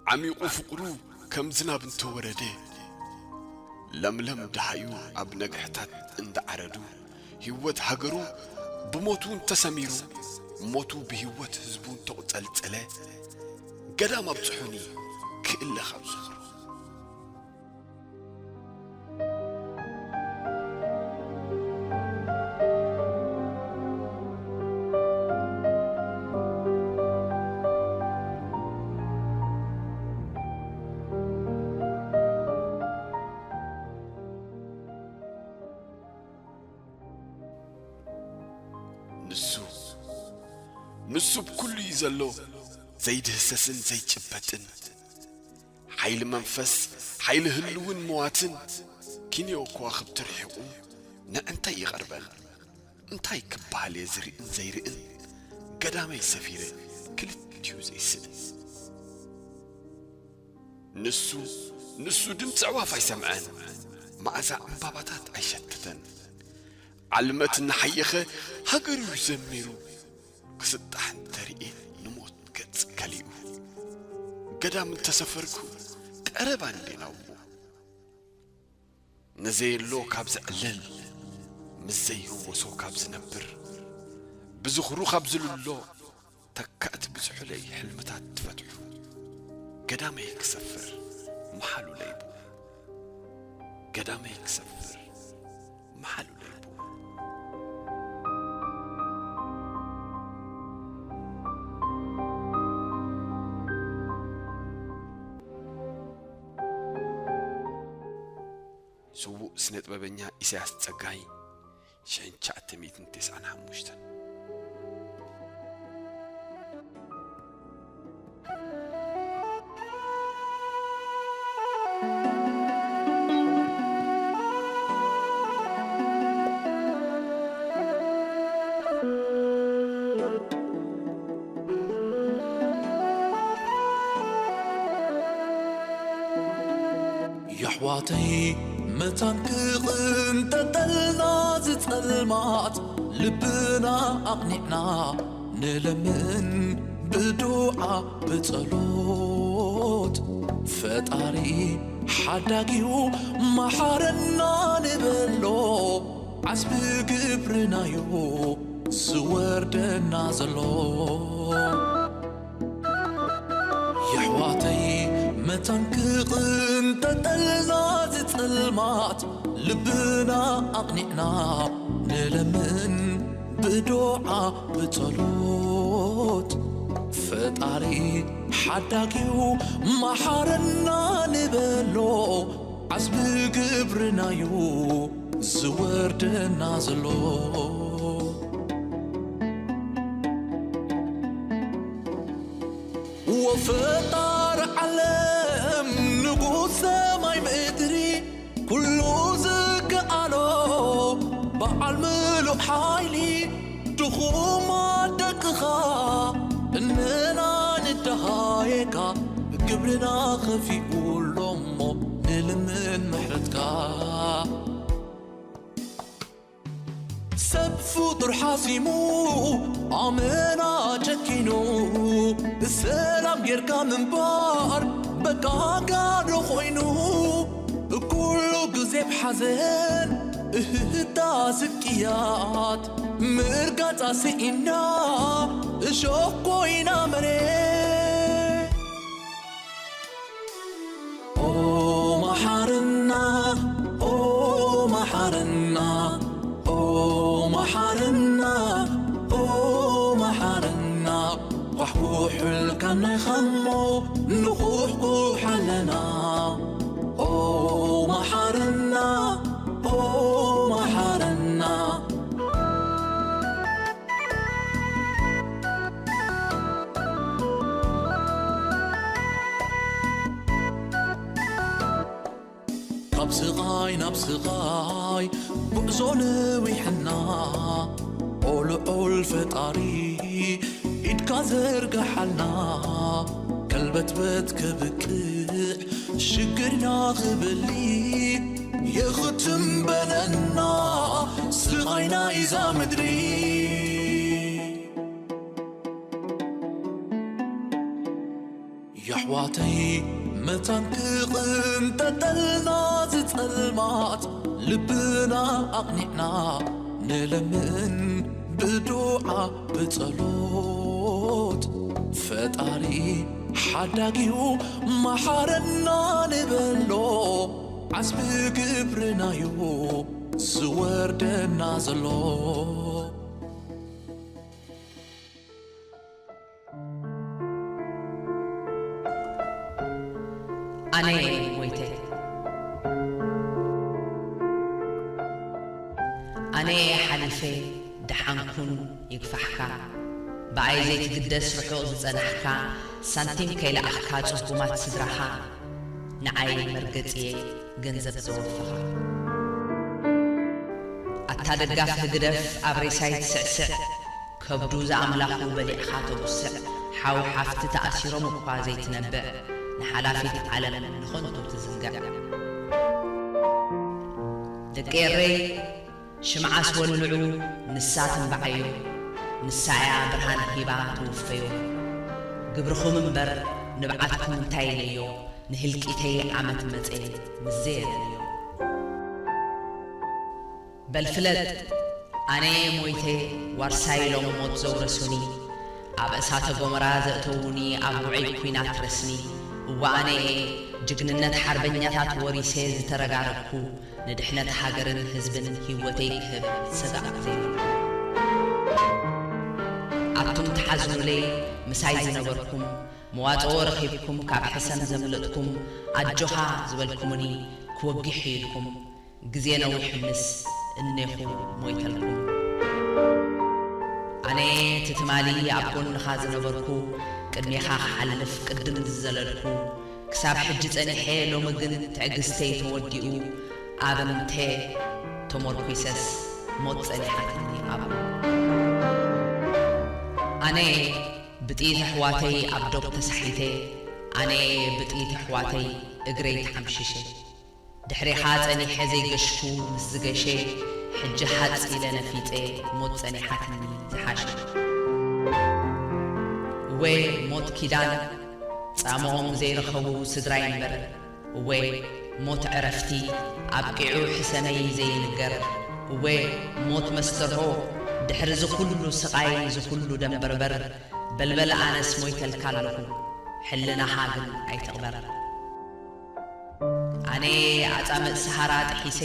ዓሚቑ ፍቕሩ ከም ዝናብ እንተወረደ፣ ለምለም ደሃዩ ኣብ ነግሕታት እንዳዓረዱ፣ ህይወት ሃገሩ ብሞቱ እንተሰሚሩ፣ ሞቱ ብህይወት ህዝቡ እንተቑጸልጸለ፣ ገዳም ኣብጽሑኒ ክእለ ካብ ዝኽሩ። ንሱ፣ ንሱ ብኩሉ እዩ ዘሎ፣ ዘይድህሰስን ዘይጭበጥን። ሓይሊ መንፈስ፣ ሓይሊ ህልውን መዋትን፣ ኪንዮ ከዋኽብቲ ርሒቑ፣ ንዕንታይ ይቐርበን? እንታይ ክበሃል እየ ዝርእን ዘይርእን? ገዳመይ ሰፊረ ክልቲኡ ዘይስእን። ንሱ፣ ንሱ ድምፂ ኣዕዋፍ ኣይሰምዐን፣ መኣዛ ዕምባባታት ኣይሸተተን። ዓልመት እናሓየኸ ሃገሩ እዩ ዘሚሩ፣ ክስጣሕ እንተርእየ ንሞት ገጽ ከሊኡ። ገዳም እንተሰፈርኩ ቀረባ እንዴ ናብኡ። ንዘየሎ ካብ ዝዕልል፣ ምስ ዘይህወሶ ካብ ዝነብር፣ ብዝኽሩ ካብ ዝልሎ፣ ተካእቲ ብዝሑለይ ሕልምታት ትፈትሑ። ገዳመይ ክሰፍር መሓሉለይ ብኡ። ገዳመይ ክሰፍር መሓሉለይ ብኡ። ስዉእ ስነ ጥበበኛ ኢሳያስ ጸጋይ፣ ሽሕን ትሽዓተ ሚእትን ተስዓን ሓሙሽተን። የሕዋተይ መታን ክቕንጠጠልና ዝጸልማት ልብና ኣቕኒዕና ንለምን ብዱዓ ብጸሎት ፈጣሪ ሓዳጊኡ መሓረና ንበሎ፣ ዓስቢ ግብርናዩ ዝወርደና ዘሎ። የሕዋተይ መታን ክቕንጠጠልና ዝጸልማት፣ ልብና ኣቕኒዕና ንለምን ብዱዓ ብጸሎት። ፈጣሪ ሓዳጊኡ መሓረና ንበሎ፣ ዓስቢ ግብርናዩ ዝወርደና ዘሎ። ወፈጣሪ ዓለም ንጉስ ሰማይ ምድሪ፣ ኩሉ ዝከኣሎ በዓል ምሉእ ሓይሊ፣ ድኹማት ደቅኻ እንመና ንደሃየካ፣ ግብርና ኸፊኡ ኣሎሞ ንልምን ምሕረትካ። ሰብ ፍጡር ሓሲሙ ኣመና ጨኪኑ፣ ሰላም ጌርካ ምንባር በቃ ጋዶ ኮይኑ፣ ኩሉ ግዜ ብሓዘን እህህታ ስቅያት ምርጋጻ ስኢና፣ እሾኽ ኮይና መሬት። ኦ መሓረና፣ ኦ መሓረና፣ ኦ መሓረና፣ ኦ መሓረና፣ ኳሕኩሕልካ ናይኻሞ ንኹሕኩሕ ኣለና። ኦ መሓረና፣ ኦ መሓረና። ካብ ስቓይ ናብ ስቓይ ጉዕዞ ነዊሕና፣ ኦ ልዑል ፈጣሪ ኢድካ ዘርግሓልና፣ ከልበትበት ከብቅዕ ሽግርና ክበሊ የኽትም በለና፣ ስቓይ ናይዛ ምድሪ። የሕዋተይ መታን ክቕንጠጠልና ዝጸልማት፣ ልብና ኣቕኒዕና ንለምን ብዱዓ ብጸሎት። ፈጣሪ ሓዳጊኡ መሓረና ንበሎ፣ ዓስቢ ግብርናዩ ዝወርደና ዘሎ። ኣነ ሞይተ፣ ኣነ ሓሊፈ፣ ደሓን ኩን ይግፋሕካ። ብኣይ ዘይትግደስ ርሑቕ ዝጸናሕካ፣ ሳንቲም ከይለኣኽካ ጽጉማት ስድራኻ፣ ንዓይ መርገጽየ ገንዘብ ዘወፈኻ። ኣታ ደጋፊ ህግደፍ ኣብ ሬሳይ ትስዕስዕ፣ ከብዱ ዝኣምላኹ በሊዕኻ ተጉስዕ፣ ሓው ሓፍቲ ተኣሲሮም እኳ ዘይትነብዕ፣ ንሓላፊት ዓለም ንኸንቱ ትዝንግዕ። ደቂ ኤረይ ሽምዓ ኣስወልዑ፣ ንሳ ትንብዓዮ፣ ንሳ እያ ብርሃን ሂባ ትውፈዮ። ግብርኹም እምበር ንብዓትኩም እንታይ ኢለዮ፣ ንህልቂተይ ዓመት መጸ ምስ ዘየለንዮ። በል ፍለጥ፣ ኣነ ሞይተ፣ ዋርሳይ ኢሎም ሞት ዘውረሱኒ፣ ኣብ እሳተ ጎመራ ዘእተዉኒ፣ ኣብ ውዑይ ኲናት ረስኒ። እወ ኣነ እየ ጅግንነት ሓርበኛታት ወሪሰ ዝተረጋረግኩ፣ ንድሕነት ሃገርን ህዝብን ህይወተይ ክህብ ሰጋእ ዘይብሉ። ኣቱም ትሓዝኑለይ ምሳይ ዝነበርኩም፣ መዋጽኦ ረኺብኩም ካብ ሕሰም ዘምለጥኩም፣ ኣጆኻ ዝበልኩምኒ ክወጊሕ ኢልኩም፣ ግዜ ነዊሑ ምስ እኔኹ ሞይተልኩም። ኣነ እቲ ትማሊ ኣብ ጎንኻ ዝነበርኩ፣ ቅድሜኻ ክሓልፍ ቅድም ዝዘለልኩ፣ ክሳብ ሕጂ ጸኒሐ ሎሚ ግን ትዕግስተይ ተወዲኡ፣ ኣብ እንተ ተመርኲሰስ ሞት ጸኒሓትኒ ኣብኡ። ኣነ ብጥይት ኣሕዋተይ ኣብ ዶብ ተሳሒተ፣ ኣነ ብጥይት ኣሕዋተይ እግረይ ተሓምሺሸ። ድሕሬኻ ጸኒሐ ዘይገሽኩ ምስ ዝገሸ፣ ሕጂ ሃጽ ኢለ ነፊጸ ሞት ጸኒሓትኒ ዝሓሸ። እወ ሞት ኪዳን ጻምኦም ዘይረኸቡ ስድራይ እምበር፣ እወ ሞት ዕረፍቲ ኣብቂዑ ሕሰመይ ዘይንገር። እወ ሞት መስተርሆ ድሕሪ ዝኹሉ ስቓይ ዝኹሉ ደንበርበር። በልበል ኣነስ ሞይተልካ ኣለኹ ሕልናኻ ግን ኣይትቕበር። ኣነ ኣጻምእ ሰሃራ ጥሒሰ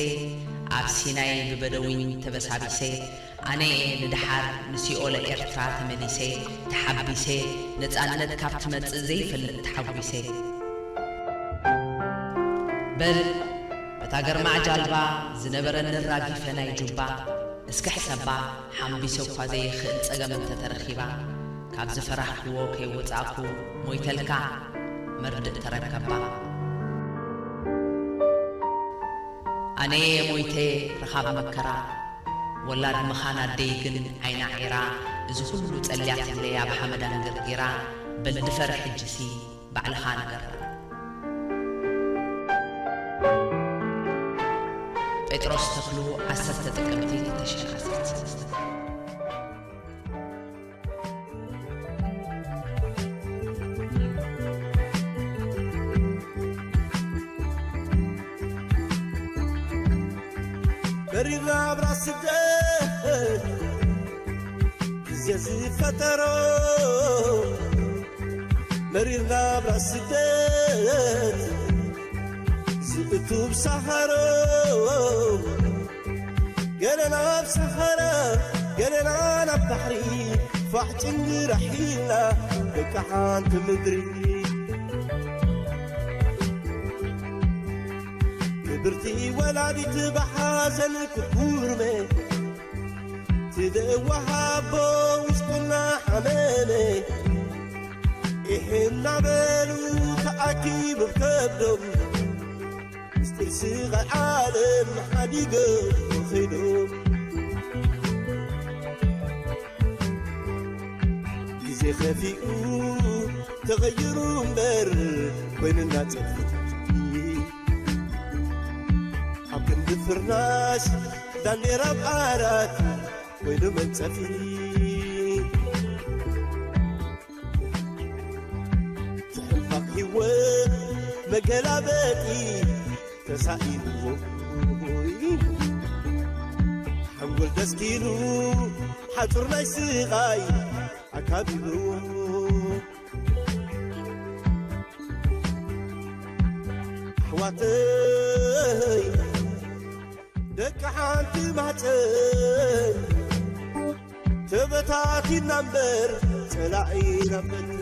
ኣብ ሲናይ ብበደዊን ተበሳቢሰ ኣነ እየ ንደሓር ንሲኦል ኤርትራ ተመሊሰ ተሓቢሰ ነጻነት ካብ ትመጽእ ዘይፈልጥ ተሓጒሰ። በል በታ ገርማዕ ጃልባ ዝነበረኒ ራጊፈ ናይ ጁባ እስከ ሕሰባ ሓምቢሰ እኳ ዘይኽእል ጸገም እንተተረኺባ ካብ ዝፈራህክዎ ከይወጻእኩ ሞይተልካ መርድእ ተረከባ። ኣነየ ሞይተ ርኻብ መከራ ወላድ ምኻን ኣደይ ግን ዓይና ዒራ እዚ ኩሉ ጸልያ ትብለይ ኣብ ሓመድ ኣንገርጊራ በል ድፈር ሕጅሲ ባዕልኻ ንገር። ጴጥሮስ ተኽሉ ዓሰርተ ጥቅምቲ ክልተ ሽሕን ዓሰርተ ሰለስተን። መሪር ናብራ ስደት ግዜ ዝፈጠሮ መሪር ናብራ ስደት ዝእቱ ብሳሃሮ ገለና ኣብ ሰሃራ ገለና ናብ ባሕሪ ፋሕ ጭንግራሕ ኢልና ደቂ ሓንቲ ምድሪ ክብርቲ ወላዲት ብሓዘን ክትጉርመ ትደእዋ ሃቦ ውሽጥና ሓመመ ኢሕ እናበሉ ተኣኪቡ ከብዶም ምስጢር ስቓይ ዓለም ሓዲጎም ከይዶም ግዜ ከፊኡ ተቐይሩ እምበር ኮይኑና ጸድፊ ኣብ ክንዲ ፍርናሽ ዳንዴራ ኣብ ዓራት ኮይኑ መንጸፊ ሕማቕ ህይወት መገላበጢ ተሳኢንዎ ሓንጎል ደስኪሉ ሓጹር ናይ ስቓይ ኣካቢብዎ ኣሕዋተይ ደቂ ሓንቲ ማሕፀን ተበታቲና እምበር ፀላኢ ናበትን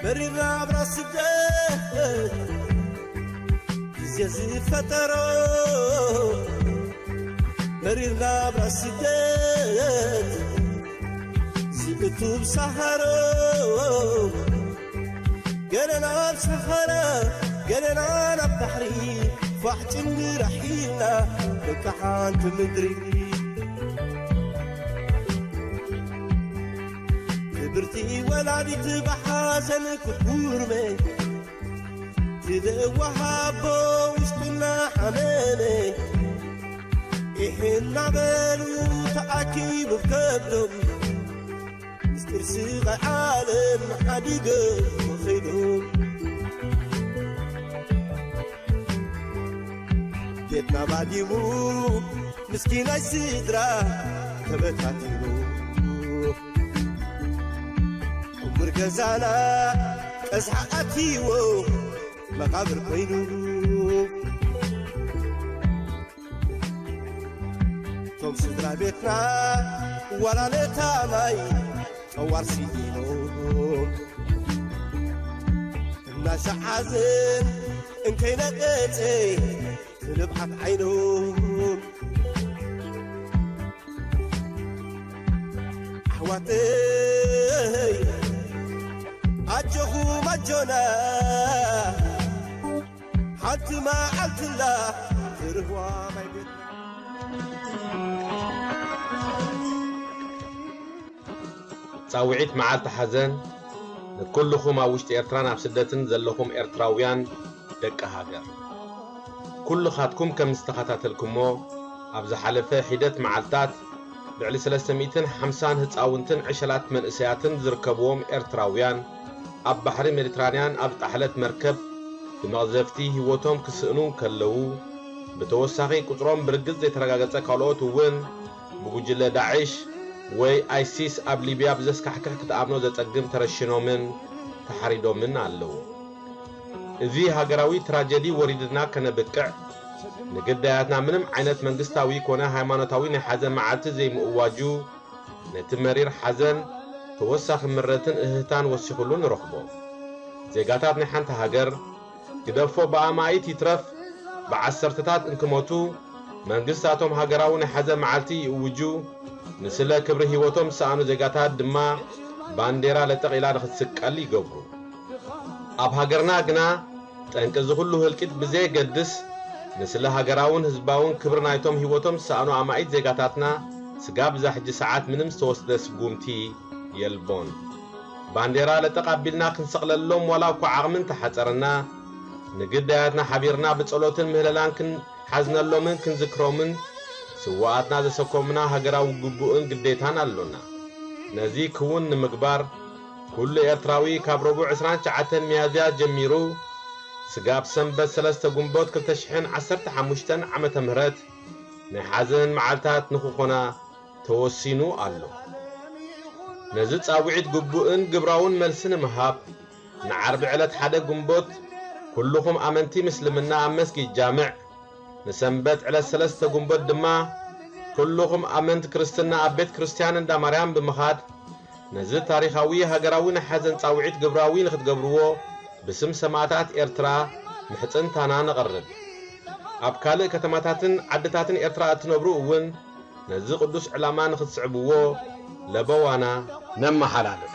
መሪር ናብራ ስደት ግዜ ዝፈጠሮ መሪር ናብራ ስደት ዝእቱ ብሳሃሮ ገለና ኣብ ሰሃራ ገለና ናብ ባሕሪ ፋሕ ጭንግራሕ ኢልና ደቂ ሓንቲ ምድሪ ክብርቲ ወላዲት ብሓዘን ክትጉርመ ትደእዋ ሃቦ ውሽጥና ሓመመ ኢሕ እናበሉ ተኣኪቡ ከብዶም ምስጢር ስቓይ ዓለም ሓዲጎም ከይዶም ቤትና ባዲሙ ምስኪናይ ስድራ ተበታቲኑ ዕሙር ገዛና ቀዝሓ ኣትይዎ መቓብር ኮይኑ እቶም ስድራ ቤትና ዋላ ነታ ማይ ጠዋር ስኢኖም እናሻሓዝን እንከይነቀፀ ንብዓት ዓይኖም ኣሕዋተይ ኣጆኹም ኣጆና ሓንቲ መዓልትላ ትርህዋ ማይ ቤት ጻውዒት መዓልቲ ሓዘን ንኩልኹም ኣብ ውሽጢ ኤርትራን ኣብ ስደትን ዘለኹም ኤርትራውያን ደቂ ሃገር። ኩልኻትኩም ከም ዝተኸታተልኩሞ፣ ኣብ ዝሓለፈ ሒደት መዓልታት ልዕሊ ሰለስተ ሚእትን ሓምሳን ህጻውንትን ዕሸላት መንእሰያትን ዝርከብዎም ኤርትራውያን ኣብ ባሕሪ ሜዲትራንያን ኣብ ዝጠሓለት መርከብ ብመቕዘፍቲ ህይወቶም ክስእኑ እንከለዉ፣ ብተወሳኺ ቁጽሮም ብርግጽ ዘይተረጋገጸ ካልኦት እውን ብጉጅለ ዳዕሽ ወይ ኣይሲስ ኣብ ሊብያ ብዘስካሕክሕ ክትኣምኖ ዘጸግም ተረሽኖምን ተሓሪዶምን ኣለዉ። እዚ ሃገራዊ ትራጀዲ ወሪድና ከነብቅዕ፣ ንግዳያትና ምንም ዓይነት መንግስታዊ ኮነ ሃይማኖታዊ ናይ ሓዘን መዓልቲ ዘይምእዋጁ፣ ነቲ መሪር ሓዘን ተወሳኺ ምረትን እህህታን ወሲኹሉ ንረኽቦ። ዜጋታት ናይ ሓንቲ ሃገር፣ ግደፎ ብኣማኢት ይትረፍ ብዓሰርተታት እንክሞቱ፣ መንግስታቶም ሃገራዊ ናይ ሓዘን መዓልቲ ይእውጁ፣ ንስለ ክብሪ ህይወቶም ዝሰኣኑ ዜጋታት ድማ ባንዴራ ለጠቕ ኢላ ንኽትስቀል ይገብሩ። ኣብ ሃገርና ግና፣ ጠንቂ እዚ ኩሉ ህልቂት ብዘየገድስ፣ ንስለ ሃገራውን ህዝባውን ክብሪ ናይቶም ህይወቶም ዝሰኣኑ ኣማኢት ዜጋታትና፣ ስጋብ እዛ ሕጂ ሰዓት ምንም ዝተወስደ ስጉምቲ የልቦን። ባንዴራ ለጠቕ ኣቢልና ክንሰቕለሎም ዋላ እኳ ዓቕሚ እንተሓጸረና፣ ንግዳያትና ሓቢርና ብጸሎትን ምህለላን ክንሓዝነሎምን ክንዝክሮምን ስውኣትና ዘሰከሙና ሃገራዊ ግቡእን ግዴታን ኣሎና። ነዚ ክውን ንምግባር፣ ኩሉ ኤርትራዊ ካብ ረቡዕ ዕስራን ትሽዓተን ሚያዝያ ጀሚሩ ስጋብ ሰንበት ሰለስተ ግንቦት ክልተ ሽሕን ዓሰርተ ሓሙሽተን ዓመተ ምህረት ናይ ሓዘን መዓልታት ንኽኾና ተወሲኑ ኣሎ። ነዚ ጻውዒት ግቡእን ግብራውን መልሲ ንምሃብ፣ ንዓርቢ ዕለት ሓደ ግንቦት ኩልኹም ኣመንቲ ምስልምና ኣብ መስጊድ ጃምዕ፣ ንሰንበት ዕለት ሰለስተ ግንቦት ድማ ኩልኹም ኣመንቲ ክርስትና ኣብ ቤት ክርስትያን እንዳ ማርያም ብምኻድ፣ ነዚ ታሪኻዊ ሃገራዊ ናይ ሓዘን ጻውዒት ግብራዊ ንኽትገብርዎ ብስም ሰማእታት ኤርትራ ምሕጽንታና ነቕርብ። ኣብ ካልእ ከተማታትን ዓድታትን ኤርትራ እትነብሩ እውን ነዚ ቅዱስ ዕላማ ንኽትስዕብዎ ለበዋና ነመሓላልፍ።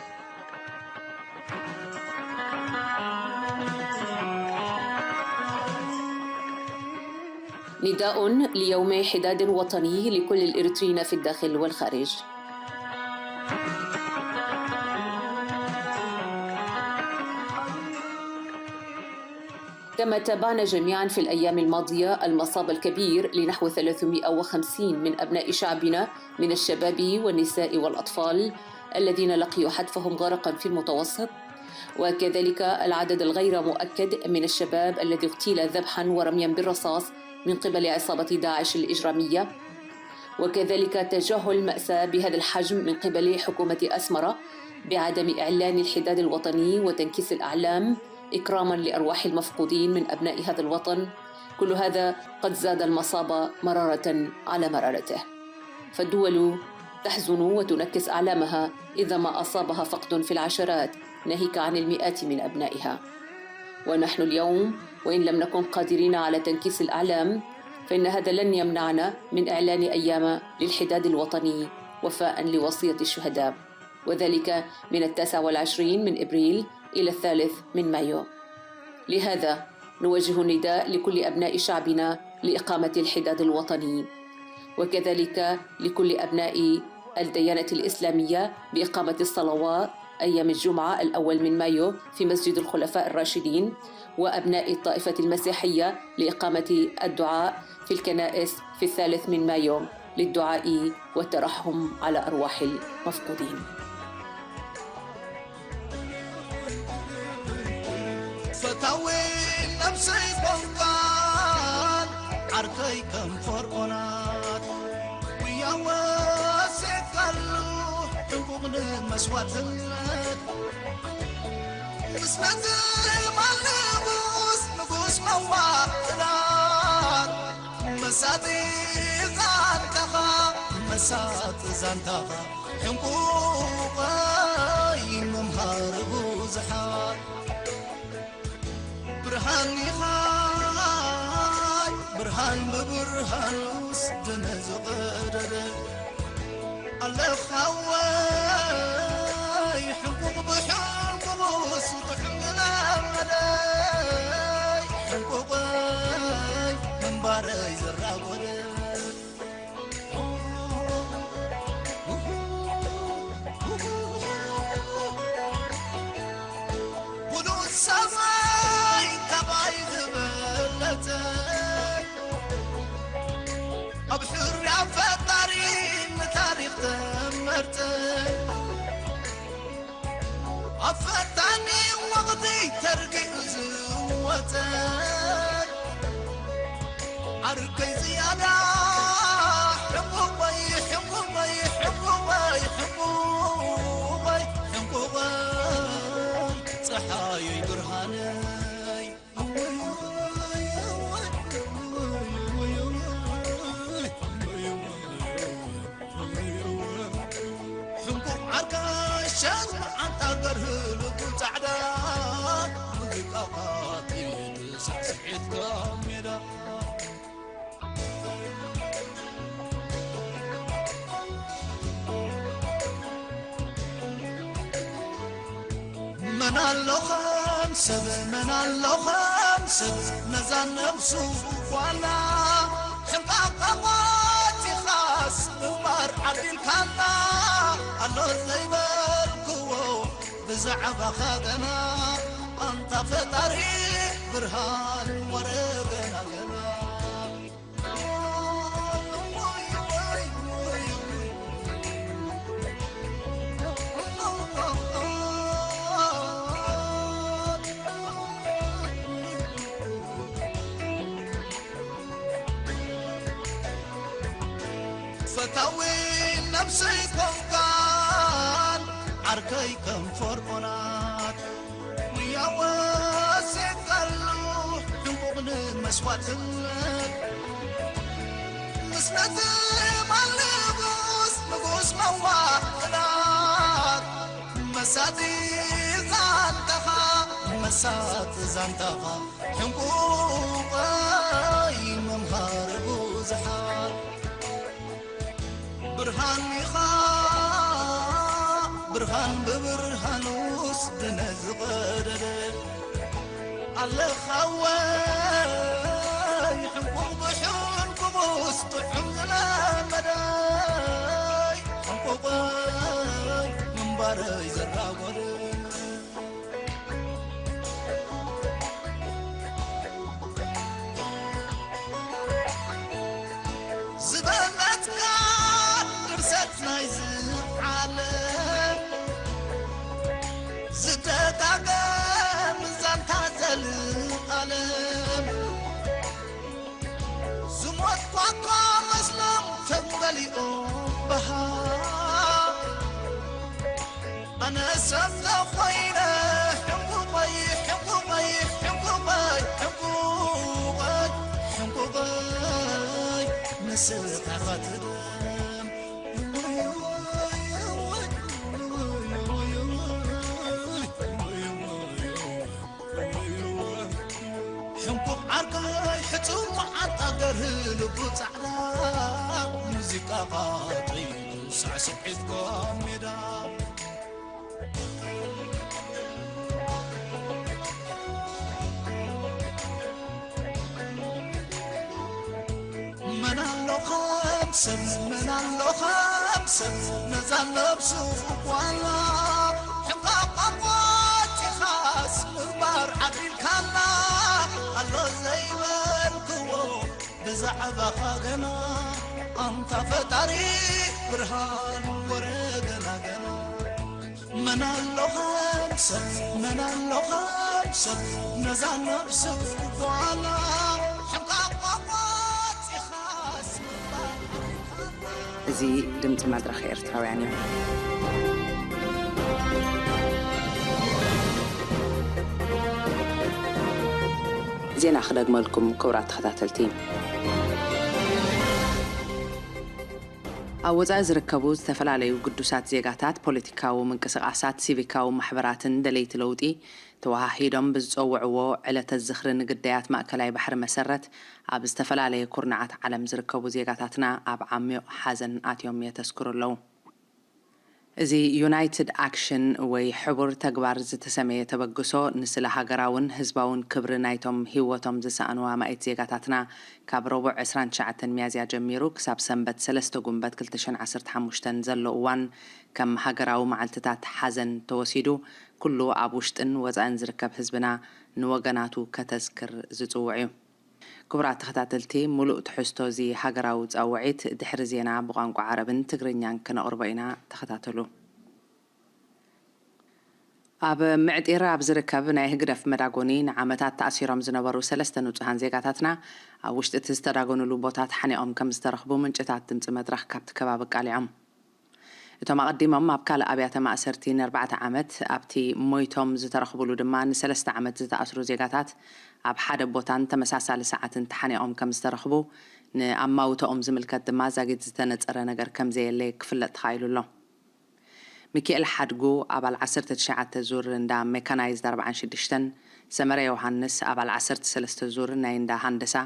نداء ليوم حداد وطني لكل الإريتريين في الداخل والخارج. كما تابعنا جميعا في الأيام الماضية المصاب الكبير لنحو ثلاثمائة وخمسين من أبناء شعبنا من الشباب والنساء والأطفال الذين لقيوا حتفهم غرقا في المتوسط، وكذلك العدد الغير مؤكد من الشباب الذي اغتيل ذبحا ورميا بالرصاص من قبل عصابة داعش الإجرامية، وكذلك تجاهل مأساة بهذا الحجم من قبل حكومة أسمرة بعدم إعلان الحداد الوطني وتنكيس الأعلام إكراما لأرواح المفقودين من أبناء هذا الوطن. كل هذا قد زاد المصاب مرارة على مرارته، فالدول تحزن وتنكس أعلامها إذا ما أصابها فقد في العشرات ناهيك عن المئات من أبنائها. ونحن اليوم وإن لم نكن قادرين على تنكيس الأعلام، فإن هذا لن يمنعنا من إعلان أيام للحداد الوطني وفاء لوصية الشهداء، وذلك من التاسع والعشرين من إبريل إلى الثالث من مايو. لهذا نوجه النداء لكل أبناء شعبنا لإقامة الحداد الوطني، وكذلك لكل أبناء الديانة الإسلامية بإقامة الصلوات أيام الجمعة الأول من مايو في مسجد الخلفاء الراشدين، وأبناء الطائفة المسيحية لإقامة الدعاء في الكنائس في الثالث من مايو للدعاء والترحم على أرواح المفقودين. ፈታዊ ነብሰይ ቆንቃል ዓርከይ ከም ፈርዖናት ጉያ ወሴካሉ ዕንቁቕ ንመስዋዕትነት ምስ ነዚ ማል ንጉስ ንጉስ መዋእላት መሳጢ ዛንታኻ መሳጢ ዛንታኻ ዕንቁቐይ ምምሃር ብዙሓት ብርሃን ኢኻ ብርሃን ብብርሃኑስ ደመ ዝቐደደ ኣለኻወይ ሕንቁቕ ብሕንቁቕ ስጡሕ ምናመደይ ሕንቁቐይ ምንባረይ ዝራጎደ። ኣብ ፈታኒ ወቕቲ ተርጊኡ ዝወጸ ዓርከይ ዝያዳ ሕንቁቐይ፣ ሕንቁቐይ፣ ሕንቁቐይ፣ ሕንቁቐይ፣ ሕንቁቐይ፣ ጸሓየይ ብርሃነይ። ሕንቁቕ ዓርካ ሸን መዓንጣ ገርህ ልቡ ጻዕዳ፣ ሙዚቃ ቃጢት ሳዕስዒትካ ሜዳ። መን ኣሎ ከም ሰብ፣ መን ኣሎ ከም ሰብ፣ ነዛ ነብሱ ጓላ ሕንቃቓ ቆጺኻስ ምግባር ዓዲልካላ። ኣሎ ዘይበልክዎ ብዛዕባኻ ገና፣ ኣንታ ፈጣሪ ብርሃን ወረ ገና ገና። ፈታዊ ነብሰይ ኮንካን ዓርከይ ከም ፈርዖናት፣ ንያወስ የቃሉ ሕንቁቕ ንመስዋዕትነት። ምስ ነቲ ማል ንጉስ፣ ንጉስ መዋእላት፣ መሳጢ ዛንታኻ፣ መሳጢ ዛንታኻ፣ ሕንቁቐይ መምሃሪ ብዙሓት። ብርሃን ኢኻ፣ ብርሃን ብብርሃኑስ ድነ ዝቐደደ። ኣለኻ ወይ ሕንቁቕ ብሕንቁቑስ ጥዑም ዝለመደይ። ሕንቁቐይ ምንባረይ ዘራጎደ። ዝበለጽካ ድርሰት ናይዚ ዓለም፣ ዝደጋገም ዛንታ ዘልኣለም። ዝሞትኳ እኳ መስሎም ተንበሊኦም በሃ። ኣነ ሰብ ተኾይነ ሕንቁቐይ፣ ሕንቁቐይ፣ ሕንቁቐይ፣ ሕንቁቐይ፣ ሕንቁቐይ፣ ንስኻ ትደም። ሕንቁቕ ዓርከይ ሕጹብ መዓንጣ ገርህ ልቡ ጻዕዳ፣ ሙዚቃ ቃጢቱ ሳዕስዒትካ ሜዳ። መን ኣሎ ከም ሰብ፣ መን ኣሎ ከም ሰብ፣ ነዛ ነብሱ ጓላ ሕንቃቕ ኣቋጺኻስ ምግባር ዓዲልካላ። ኣሎ ዘይበልክዎ ብዛዕባኻ ገና፣ ኣንታ ፈጣሪ ብርሃን ወረ ገና ገና። መን ኣሎ ከም ሰብ፣ መን ኣሎ ከም ሰብ፣ ነዛ ነብሱ ጓላ ሕንቃቕ ኣቋጺኻስ ምግባር ዓዲልካላ። እዚ ድምፂ መድረኽ ኤርትራውያን እዩ። ዜና ክደግመልኩም ክቡራት ተኸታተልቲ። ኣብ ወጻኢ ዝርከቡ ዝተፈላለዩ ግዱሳት ዜጋታት፣ ፖለቲካዊ ምንቅስቓሳት፣ ሲቪካዊ ማሕበራትን ደለይቲ ለውጢ ተወሃሂዶም ብዝጸውዕዎ ዕለተ ዝኽሪ ንግዳያት ማእከላይ ባሕሪ መሰረት፣ ኣብ ዝተፈላለየ ኩርናዓት ዓለም ዝርከቡ ዜጋታትና ኣብ ዓሚቕ ሓዘን ኣትዮም የተስክሩ ኣለዉ። እዚ ዩናይትድ ኣክሽን ወይ ሕቡር ተግባር ዝተሰመየ ተበግሶ፣ ንስለ ሃገራውን ህዝባውን ክብሪ ናይቶም ህይወቶም ዝሰኣኑ ኣማኢት ዜጋታትና፣ ካብ ረቡዕ ዕስራን ትሽዓተን ሚያዝያ ጀሚሩ ክሳብ ሰንበት ሰለስተ ጉንበት ክልተ ሽሕን ዓሰርተ ሓሙሽተን ዘሎ እዋን፣ ከም ሃገራዊ መዓልትታት ሓዘን ተወሲዱ፣ ኩሉ ኣብ ውሽጥን ወጻእን ዝርከብ ህዝብና ንወገናቱ ከተዝክር ዝጽውዕ እዩ። ክቡራት ተኸታተልቲ፣ ሙሉእ ትሕዝቶ እዚ ሃገራዊ ጻውዒት ድሕሪ ዜና ብቋንቋ ዓረብን ትግርኛን ክነቕርቦ ኢና። ተኸታተሉ። ኣብ ምዕጢር ኣብ ዝርከብ ናይ ህግደፍ መዳጎኒ ንዓመታት ተኣሲሮም ዝነበሩ ሰለስተ ንጹሃን ዜጋታትና ኣብ ውሽጢ እቲ ዝተዳጎኑሉ ቦታ ተሓኒቖም ከም ዝተረኽቡ ምንጭታት ድምፂ መድረኽ ካብቲ ከባቢ ኣቃሊዖም። እቶም ኣቐዲሞም ኣብ ካልእ ኣብያተ ማእሰርቲ ንኣርባዕተ ዓመት ኣብቲ ሞይቶም ዝተረኽቡሉ ድማ ንሰለስተ ዓመት ዝተኣስሩ ዜጋታት ኣብ ሓደ ቦታን ተመሳሳሊ ሰዓትን ተሓኒቖም ከም ዝተረኽቡ ንኣማውተኦም ዝምልከት ድማ ዛጊት ዝተነጸረ ነገር ከም ዘየለ ክፍለጥ ተኻኢሉ ኣሎ። ሚኪኤል ሓድጉ ኣባል ዓሰርተ ትሽዓተ ዙር እንዳ ሜካናይዝድ ኣርባዓን ሽዱሽተን፣ ሰመረ ዮሃንስ ኣባል ዓሰርተ ሰለስተ ዙር ናይ እንዳ ሃንደሳ፣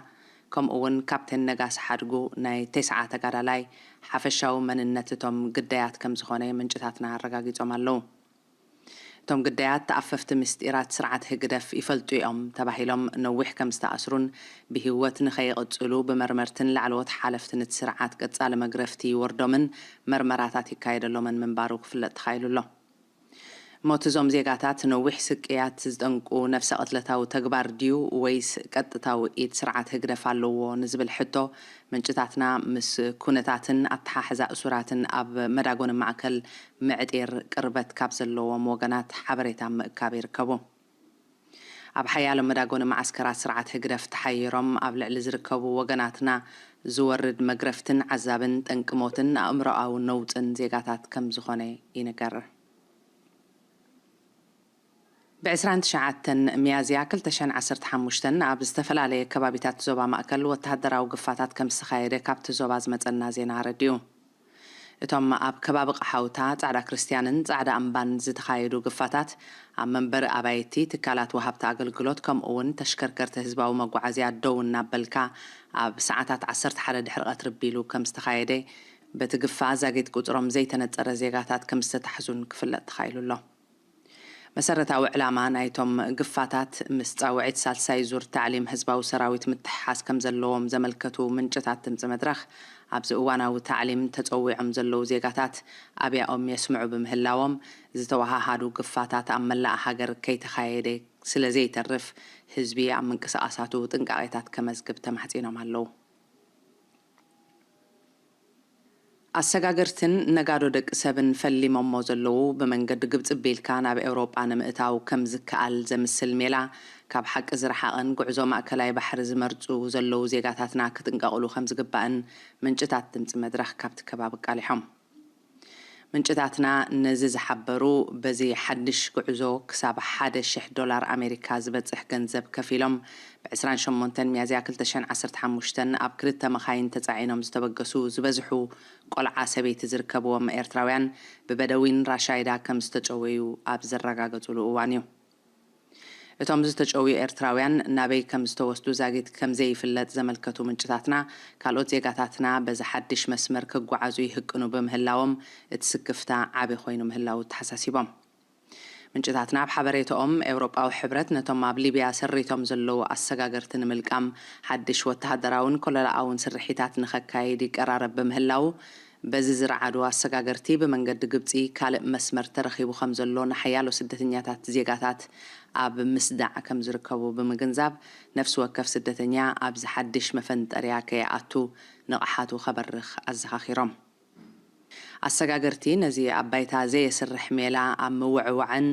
ከምኡ እውን ካፕቴን ነጋሲ ሓድጉ ናይ ቴስዓ ተጋዳላይ ሓፈሻዊ መንነት እቶም ግዳያት ከም ዝኾነ ምንጭታትና ኣረጋጊጾም ኣለዉ። እቶም ግዳያት ተኣፈፍቲ ምስጢራት ስርዓት ህግደፍ ይፈልጡ እዮም ተባሂሎም ነዊሕ ከም ዝተኣስሩን ብህይወት ንኸይቕጽሉ ብመርመርትን ላዕለዎት ሓለፍትን እቲ ስርዓት ቀጻሊ መግረፍቲ ይወርዶምን መርመራታት ይካየደሎምን ምንባሩ ክፍለጥ ተኻኢሉ ኣሎ። ሞት እዞም ዜጋታት ነዊሕ ስቅያት ዝጠንቁ ነፍሰ ቅትለታዊ ተግባር ድዩ ወይስ ቀጥታዊ ኢድ ስርዓት ህግደፍ ኣለዎ ንዝብል ሕቶ ምንጭታትና ምስ ኩነታትን ኣተሓሕዛ እሱራትን ኣብ መዳጎኒ ማእከል ምዕጢር ቅርበት ካብ ዘለዎም ወገናት ሓበሬታ ምእካብ ይርከቡ። ኣብ ሓያሎ መዳጎኒ መዓስከራት ስርዓት ህግደፍ ተሓይሮም ኣብ ልዕሊ ዝርከቡ ወገናትና ዝወርድ መግረፍትን ዓዛብን ጠንቂ ሞትን ኣእምሮኣዊ ነውጽን ዜጋታት ከም ዝኾነ ይንገር። ብ ዕስራን ትሽዓተን ሚያዝያ ክልተ ሽሕን ዓሰርተ ሓሙሽተን ኣብ ዝተፈላለየ ከባቢታት ዞባ ማእከል ወተሃደራዊ ግፋታት ከም ዝተኻየደ ካብቲ ዞባ ዝመጸና ዜና ኣረዲኡ። እቶም ኣብ ከባቢ ቐሓውታ፣ ጻዕዳ ክርስትያንን ጻዕዳ እምባን ዝተኻየዱ ግፋታት፣ ኣብ መንበሪ ኣባይቲ፣ ትካላት ወሃብቲ ኣገልግሎት፣ ከምኡ እውን ተሽከርከርቲ ህዝባዊ መጓዓዝያ ደው እናበልካ ኣብ ሰዓታት ዓሰርተ ሓደ ድሕሪ ቀትሪ ቢሉ ከም ዝተኻየደ፣ በቲ ግፋ ዛጊት ቁጽሮም ዘይተነጸረ ዜጋታት ከም ዝተታሕዙን ክፍለጥ ተኻኢሉ ኣሎ። መሰረታዊ ዕላማ ናይቶም ግፋታት ምስ ጻውዒት ሳልሳይ ዙር ታዕሊም ህዝባዊ ሰራዊት ምትሕሓዝ ከም ዘለዎም ዘመልከቱ ምንጭታት ድምፂ መድረኽ፣ ኣብዚ እዋናዊ ታዕሊም ተጸዊዖም ዘለዉ ዜጋታት ኣብያኦም የስምዑ ብምህላዎም፣ ዝተወሃሃዱ ግፋታት ኣብ መላእ ሃገር ከይተኻየደ ስለ ዘይተርፍ፣ ህዝቢ ኣብ ምንቅስቓሳቱ ጥንቃቄታት ከመዝግብ ተማሕጺኖም ኣለዉ። ኣሰጋገርትን ነጋዶ ደቂ ሰብን ፈሊሞሞ ዘለዉ፣ ብመንገዲ ግብጺ ኣቢልካ ናብ ኤውሮጳ ንምእታው ከም ዝከኣል ዘምስል ሜላ፣ ካብ ሓቂ ዝረሓቐን ጉዕዞ ማእከላይ ባሕሪ ዝመርጹ ዘለዉ ዜጋታትና ክጥንቀቕሉ ከም ዝግባእን ምንጭታት ድምጺ መድረኽ ካብቲ ከባቢ ኣቃሊሖም። ምንጭታትና ነዚ ዝሓበሩ፣ በዚ ሓድሽ ጉዕዞ ክሳብ ሓደ ሽሕ ዶላር ኣሜሪካ ዝበጽሕ ገንዘብ ከፊሎም፣ ብ ዕስራን ሸሞንተን ሚያዝያ ክልተ ሽሕን ዓሰርተ ሓሙሽተን ኣብ ክልተ መኻይን ተጻዒኖም ዝተበገሱ ዝበዝሑ ቆልዓ ሰበይቲ ዝርከብዎም ኤርትራውያን ብበደዊን ራሻይዳ ከም ዝተጨወዩ ኣብ ዘረጋገጹሉ እዋን እዩ። እቶም ዝተጨውዩ ኤርትራውያን ናበይ ከም ዝተወስዱ ዛጊት ከም ዘይፍለጥ ዘመልከቱ ምንጭታትና፣ ካልኦት ዜጋታትና በዚ ሓድሽ መስመር ክጓዓዙ ይህቅኑ ብምህላዎም፣ እቲ ስክፍታ ዓቢ ኮይኑ ምህላዉ ተሓሳሲቦም። ምንጭታትና ኣብ ሓበሬታኦም፣ ኤውሮጳዊ ሕብረት ነቶም ኣብ ሊብያ ሰሪቶም ዘለዉ ኣሰጋገርቲ ንምልቃም ሓድሽ ወተሃደራውን ኮለላኣውን ስርሒታት ንኸካይድ ይቀራረብ ብምህላዉ፣ በዚ ዝረዓዱ ኣሰጋገርቲ ብመንገዲ ግብጺ ካልእ መስመር ተረኺቡ ከም ዘሎ ንሓያሎ ስደተኛታት ዜጋታት ኣብ ምስዳዕ ከም ዝርከቡ ብምግንዛብ፣ ነፍሲ ወከፍ ስደተኛ ኣብዚ ሓድሽ መፈንጠርያ ከይኣቱ ንቕሓቱ ከበርኽ ኣዘኻኺሮም። ኣሰጋገርቲ ነዚ ኣብ ባይታ ዘየስርሕ ሜላ ኣብ ምውዕዋዕን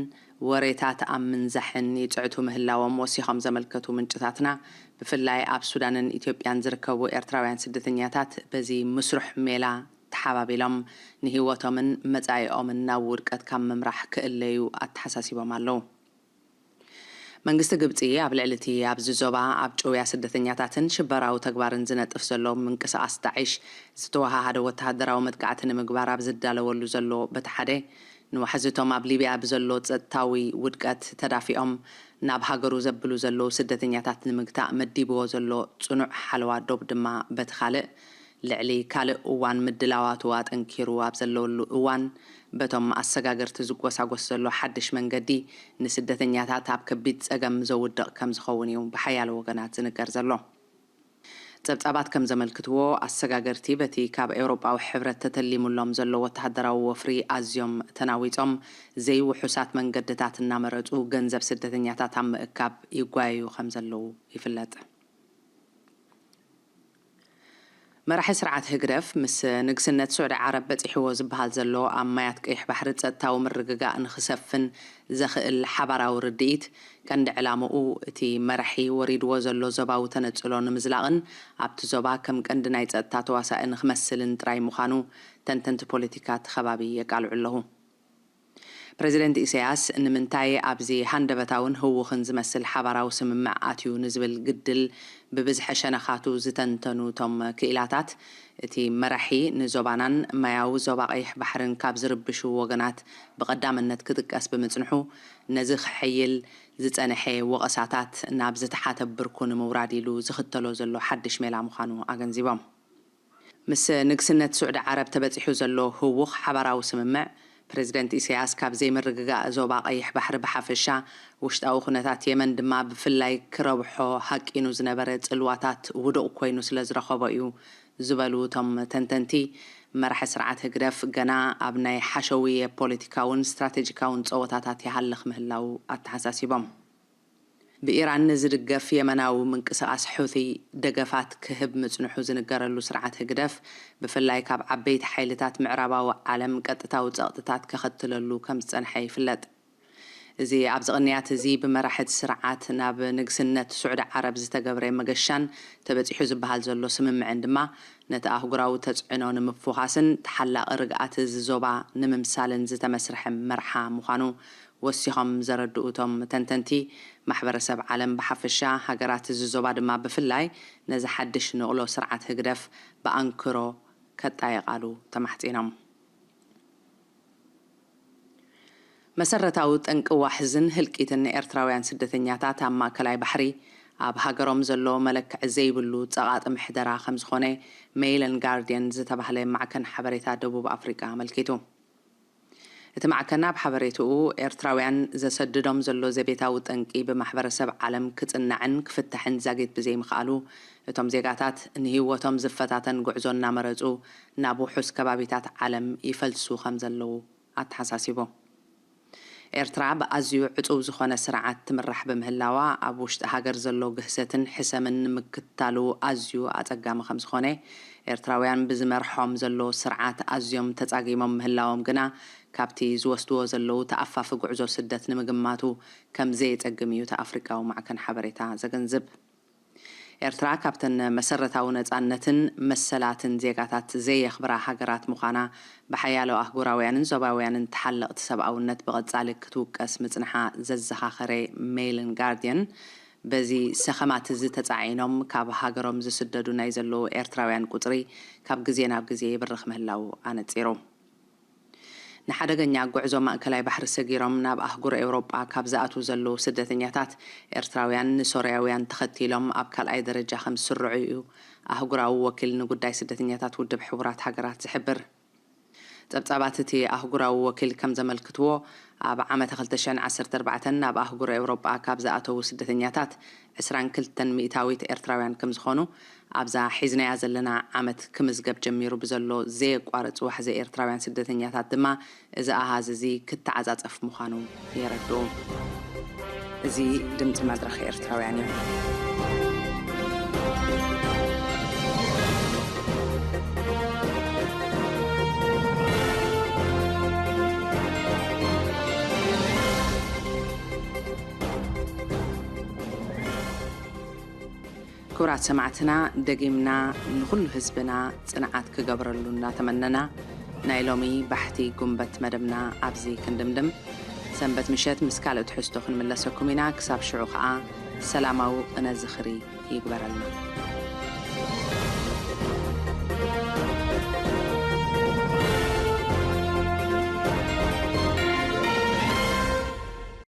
ወሬታት ኣብ ምንዛሕን ይጽዕቱ ምህላዎም ወሲኾም ዘመልከቱ ምንጭታትና፣ ብፍላይ ኣብ ሱዳንን ኢትዮጵያን ዝርከቡ ኤርትራውያን ስደተኛታት በዚ ምስሩሕ ሜላ ተሓባቢሎም ንህይወቶምን መጻኢኦምን ናብ ውድቀት ካብ ምምራሕ ክእለዩ ኣተሓሳሲቦም ኣለዉ። መንግስቲ ግብጺ ኣብ ልዕሊ እቲ ኣብዚ ዞባ ኣብ ጭውያ ስደተኛታትን ሽበራዊ ተግባርን ዝነጥፍ ዘሎ ምንቅስቓስ ዳዒሽ ዝተወሃሃደ ወተሃደራዊ መጥቃዕቲ ንምግባር ኣብ ዝዳለወሉ ዘሎ በቲ ሓደ፣ ንዋሕዚ እቶም ኣብ ሊብያ ብዘሎ ጸጥታዊ ውድቀት ተዳፊኦም ናብ ሃገሩ ዘብሉ ዘለዉ ስደተኛታት ንምግታእ መዲብዎ ዘሎ ጽኑዕ ሓለዋ ዶብ ድማ በቲ ካልእ፣ ልዕሊ ካልእ እዋን ምድላዋቱ ኣጠንኪሩ ኣብ ዘለወሉ እዋን፣ በቶም ኣሰጋገርቲ ዝጎሳጎስ ዘሎ ሓድሽ መንገዲ ንስደተኛታት ኣብ ከቢድ ጸገም ዘውድቕ ከም ዝኸውን እዩ ብሓያሎ ወገናት ዝንገር ዘሎ። ጸብጻባት ከም ዘመልክትዎ፣ ኣሰጋገርቲ በቲ ካብ ኤውሮጳዊ ሕብረት ተተሊሙሎም ዘሎ ወተሃደራዊ ወፍሪ ኣዝዮም ተናዊጾም፣ ዘይውሑሳት መንገድታት እናመረጹ ገንዘብ ስደተኛታት ኣብ ምእካብ ይጓየዩ ከም ዘለዉ ይፍለጥ። መራሒ ስርዓት ህግደፍ ምስ ንግስነት ስዑዲ ዓረብ በጺሕዎ ዝበሃል ዘሎ ኣብ ማያት ቀይሕ ባሕሪ ጸጥታዊ ምርግጋእ ንኽሰፍን ዘኽእል ሓባራዊ ርድኢት ቀንዲ ዕላምኡ እቲ መራሒ ወሪድዎ ዘሎ ዞባዊ ተነጽሎ ንምዝላቕን ኣብቲ ዞባ ከም ቀንዲ ናይ ጸጥታ ተዋሳኢ ንኽመስልን ጥራይ ምዃኑ ተንተንቲ ፖለቲካ እቲ ከባቢ የቃልዑ ኣለዉ። ፕረዚደንት ኢሳያስ ንምንታይ ኣብዚ ሃንደበታውን ህውኽን ዝመስል ሓባራዊ ስምምዕ ኣትዩ ንዝብል ግድል ብብዝሒ ሸነኻቱ ዝተንተኑ እቶም ክኢላታት፣ እቲ መራሒ ንዞባናን ማያዊ ዞባ ቀይሕ ባሕርን ካብ ዝርብሹ ወገናት ብቐዳምነት ክጥቀስ ብምጽንሑ፣ ነዚ ክሕይል ዝጸንሐ ወቐሳታት ናብ ዝተሓተ ብርኩ ንምውራድ ኢሉ ዝኽተሎ ዘሎ ሓድሽ ሜላ ምዃኑ ኣገንዚቦም። ምስ ንግስነት ስዑዲ ዓረብ ተበጺሑ ዘሎ ህዉኽ ሓባራዊ ስምምዕ፣ ፕረዚደንት ኢሳያስ ካብ ዘይምርግጋእ ዞባ ቀይሕ ባሕሪ ብሓፈሻ፣ ውሽጣዊ ኩነታት የመን ድማ ብፍላይ ክረብሖ ሃቂኑ ዝነበረ ጽልዋታት ውዱቕ ኮይኑ ስለ ዝረኸቦ እዩ ዝበሉ እቶም ተንተንቲ፣ መራሒ ስርዓት ህግደፍ ገና ኣብ ናይ ሓሸውየ ፖለቲካውን ስትራተጂካውን ጸወታታት ይሃልኽ ምህላዉ ኣተሓሳሲቦም። ብኢራን ንዝድገፍ የመናዊ ምንቅስቓስ ሑቲ ደገፋት ክህብ ምጽንሑ ዝንገረሉ ስርዓት ህግደፍ፣ ብፍላይ ካብ ዓበይቲ ሓይልታት ምዕራባዊ ዓለም ቀጥታዊ ጸቕጥታት ከኸትለሉ ከም ዝጸንሐ ይፍለጥ። እዚ ኣብዚ ቅንያት እዚ ብመራሕቲ ስርዓት ናብ ንግስነት ስዑዲ ዓረብ ዝተገብረ መገሻን ተበጺሑ ዝበሃል ዘሎ ስምምዕን ድማ ነቲ ኣህጉራዊ ተጽዕኖ ንምፍዃስን ተሓላቒ ርግኣት እዚ ዞባ ንምምሳልን ዝተመስርሐ መርሓ ምዃኑ ወሲኾም ዘረድኡ እቶም ተንተንቲ፣ ማሕበረሰብ ዓለም ብሓፈሻ፣ ሃገራት እዚ ዞባ ድማ ብፍላይ ነዚ ሓድሽ ንቕሎ ስርዓት ህግደፍ ብኣንክሮ ከጣየቓሉ ተማሕጺኖም። መሰረታዊ ጠንቂ ዋሕዝን ህልቂትን ኤርትራውያን ስደተኛታት ኣብ ማእከላይ ባሕሪ፣ ኣብ ሃገሮም ዘሎ መለክዒ ዘይብሉ ጸቓጢ ምሕደራ ከም ዝኾነ ሜይል ኤንድ ጋርድየን ዝተባህለ ማዕከን ሓበሬታ ደቡብ ኣፍሪቃ ኣመልኪቱ። እቲ ማዕከን ኣብ ሓበሬትኡ፣ ኤርትራውያን ዘሰድዶም ዘሎ ዘቤታዊ ጠንቂ ብማሕበረሰብ ዓለም ክጽናዕን ክፍታሕን ዛጊት ብዘይምኽኣሉ፣ እቶም ዜጋታት ንህይወቶም ዝፈታተን ጉዕዞ እናመረጹ ናብ ውሑስ ከባቢታት ዓለም ይፈልሱ ከም ዘለዉ ኣተሓሳሲቡ። ኤርትራ ብኣዝዩ ዕጹው ዝኾነ ስርዓት ትምራሕ ብምህላዋ፣ ኣብ ውሽጢ ሃገር ዘሎ ግህሰትን ሕሰምን ንምክትታሉ ኣዝዩ ኣጸጋሚ ከም ዝኾነ፣ ኤርትራውያን ብዝመርሖም ዘሎ ስርዓት ኣዝዮም ተጻጊሞም ምህላዎም ግና፣ ካብቲ ዝወስድዎ ዘለዉ ተኣፋፊ ጉዕዞ ስደት ንምግማቱ ከም ዘየጸግም እዩ እቲ ኣፍሪቃዊ ማዕከን ሓበሬታ ዘገንዝብ። ኤርትራ ካብተን መሰረታዊ ነጻነትን መሰላትን ዜጋታት ዘየኽብራ ሃገራት ምዃና ብሓያሎ ኣህጉራውያንን ዞባውያንን ተሓለቕቲ ሰብኣውነት ብቐጻሊ ክትውቀስ ምጽንሓ ዘዘኻኸረ ሜይልን ጋርድየን፣ በዚ ሰኸማት እዚ ተጻዒኖም ካብ ሃገሮም ዝስደዱ ናይ ዘለዉ ኤርትራውያን ቁጽሪ ካብ ግዜ ናብ ግዜ ይብርኽ ምህላዉ ኣነጺሩ። ንሓደገኛ ጉዕዞ ማእከላይ ባሕሪ ሰጊሮም ናብ ኣህጉር ኤውሮጳ ካብ ዝኣትዉ ዘለዉ ስደተኛታት፣ ኤርትራውያን ንሶርያውያን ተኸቲሎም ኣብ ካልኣይ ደረጃ ከም ዝስርዑ እዩ ኣህጉራዊ ወኪል ንጉዳይ ስደተኛታት ውድብ ሕቡራት ሃገራት ዝሕብር። ጸብጻባት እቲ ኣህጉራዊ ወኪል ከም ዘመልክትዎ፣ ኣብ ዓመተ ክልተ ሽሕን ዓሰርተ ኣርባዕተን ናብ ኣህጉር ኤውሮጳ ካብ ዝኣተዉ ስደተኛታት፣ ዕስራን ክልተን ሚእታዊት ኤርትራውያን ከም ዝኾኑ፣ ኣብዛ ሒዝናያ ዘለና ዓመት ክምዝገብ ጀሚሩ ብዘሎ ዘየቋርጽ ዋሕዚ ኤርትራውያን ስደተኛታት ድማ፣ እዚ ኣሃዝ እዚ ክተዓጻጸፍ ምዃኑ የረድኡ። እዚ ድምጺ መድረኽ ኤርትራውያን እዩ። ክቡራት ሰማዕትና፣ ደጊምና ንኹሉ ህዝብና ጽንዓት ክገብረሉ እናተመነና፣ ናይ ሎሚ ባሕቲ ጉንበት መደብና ኣብዚ ክንድምድም። ሰንበት ምሸት ምስ ካልእ ትሕዝቶ ክንምለሰኩም ኢና። ክሳብ ሽዑ ኸኣ ሰላማዊ ቅነ ዝኽሪ ይግበረልና።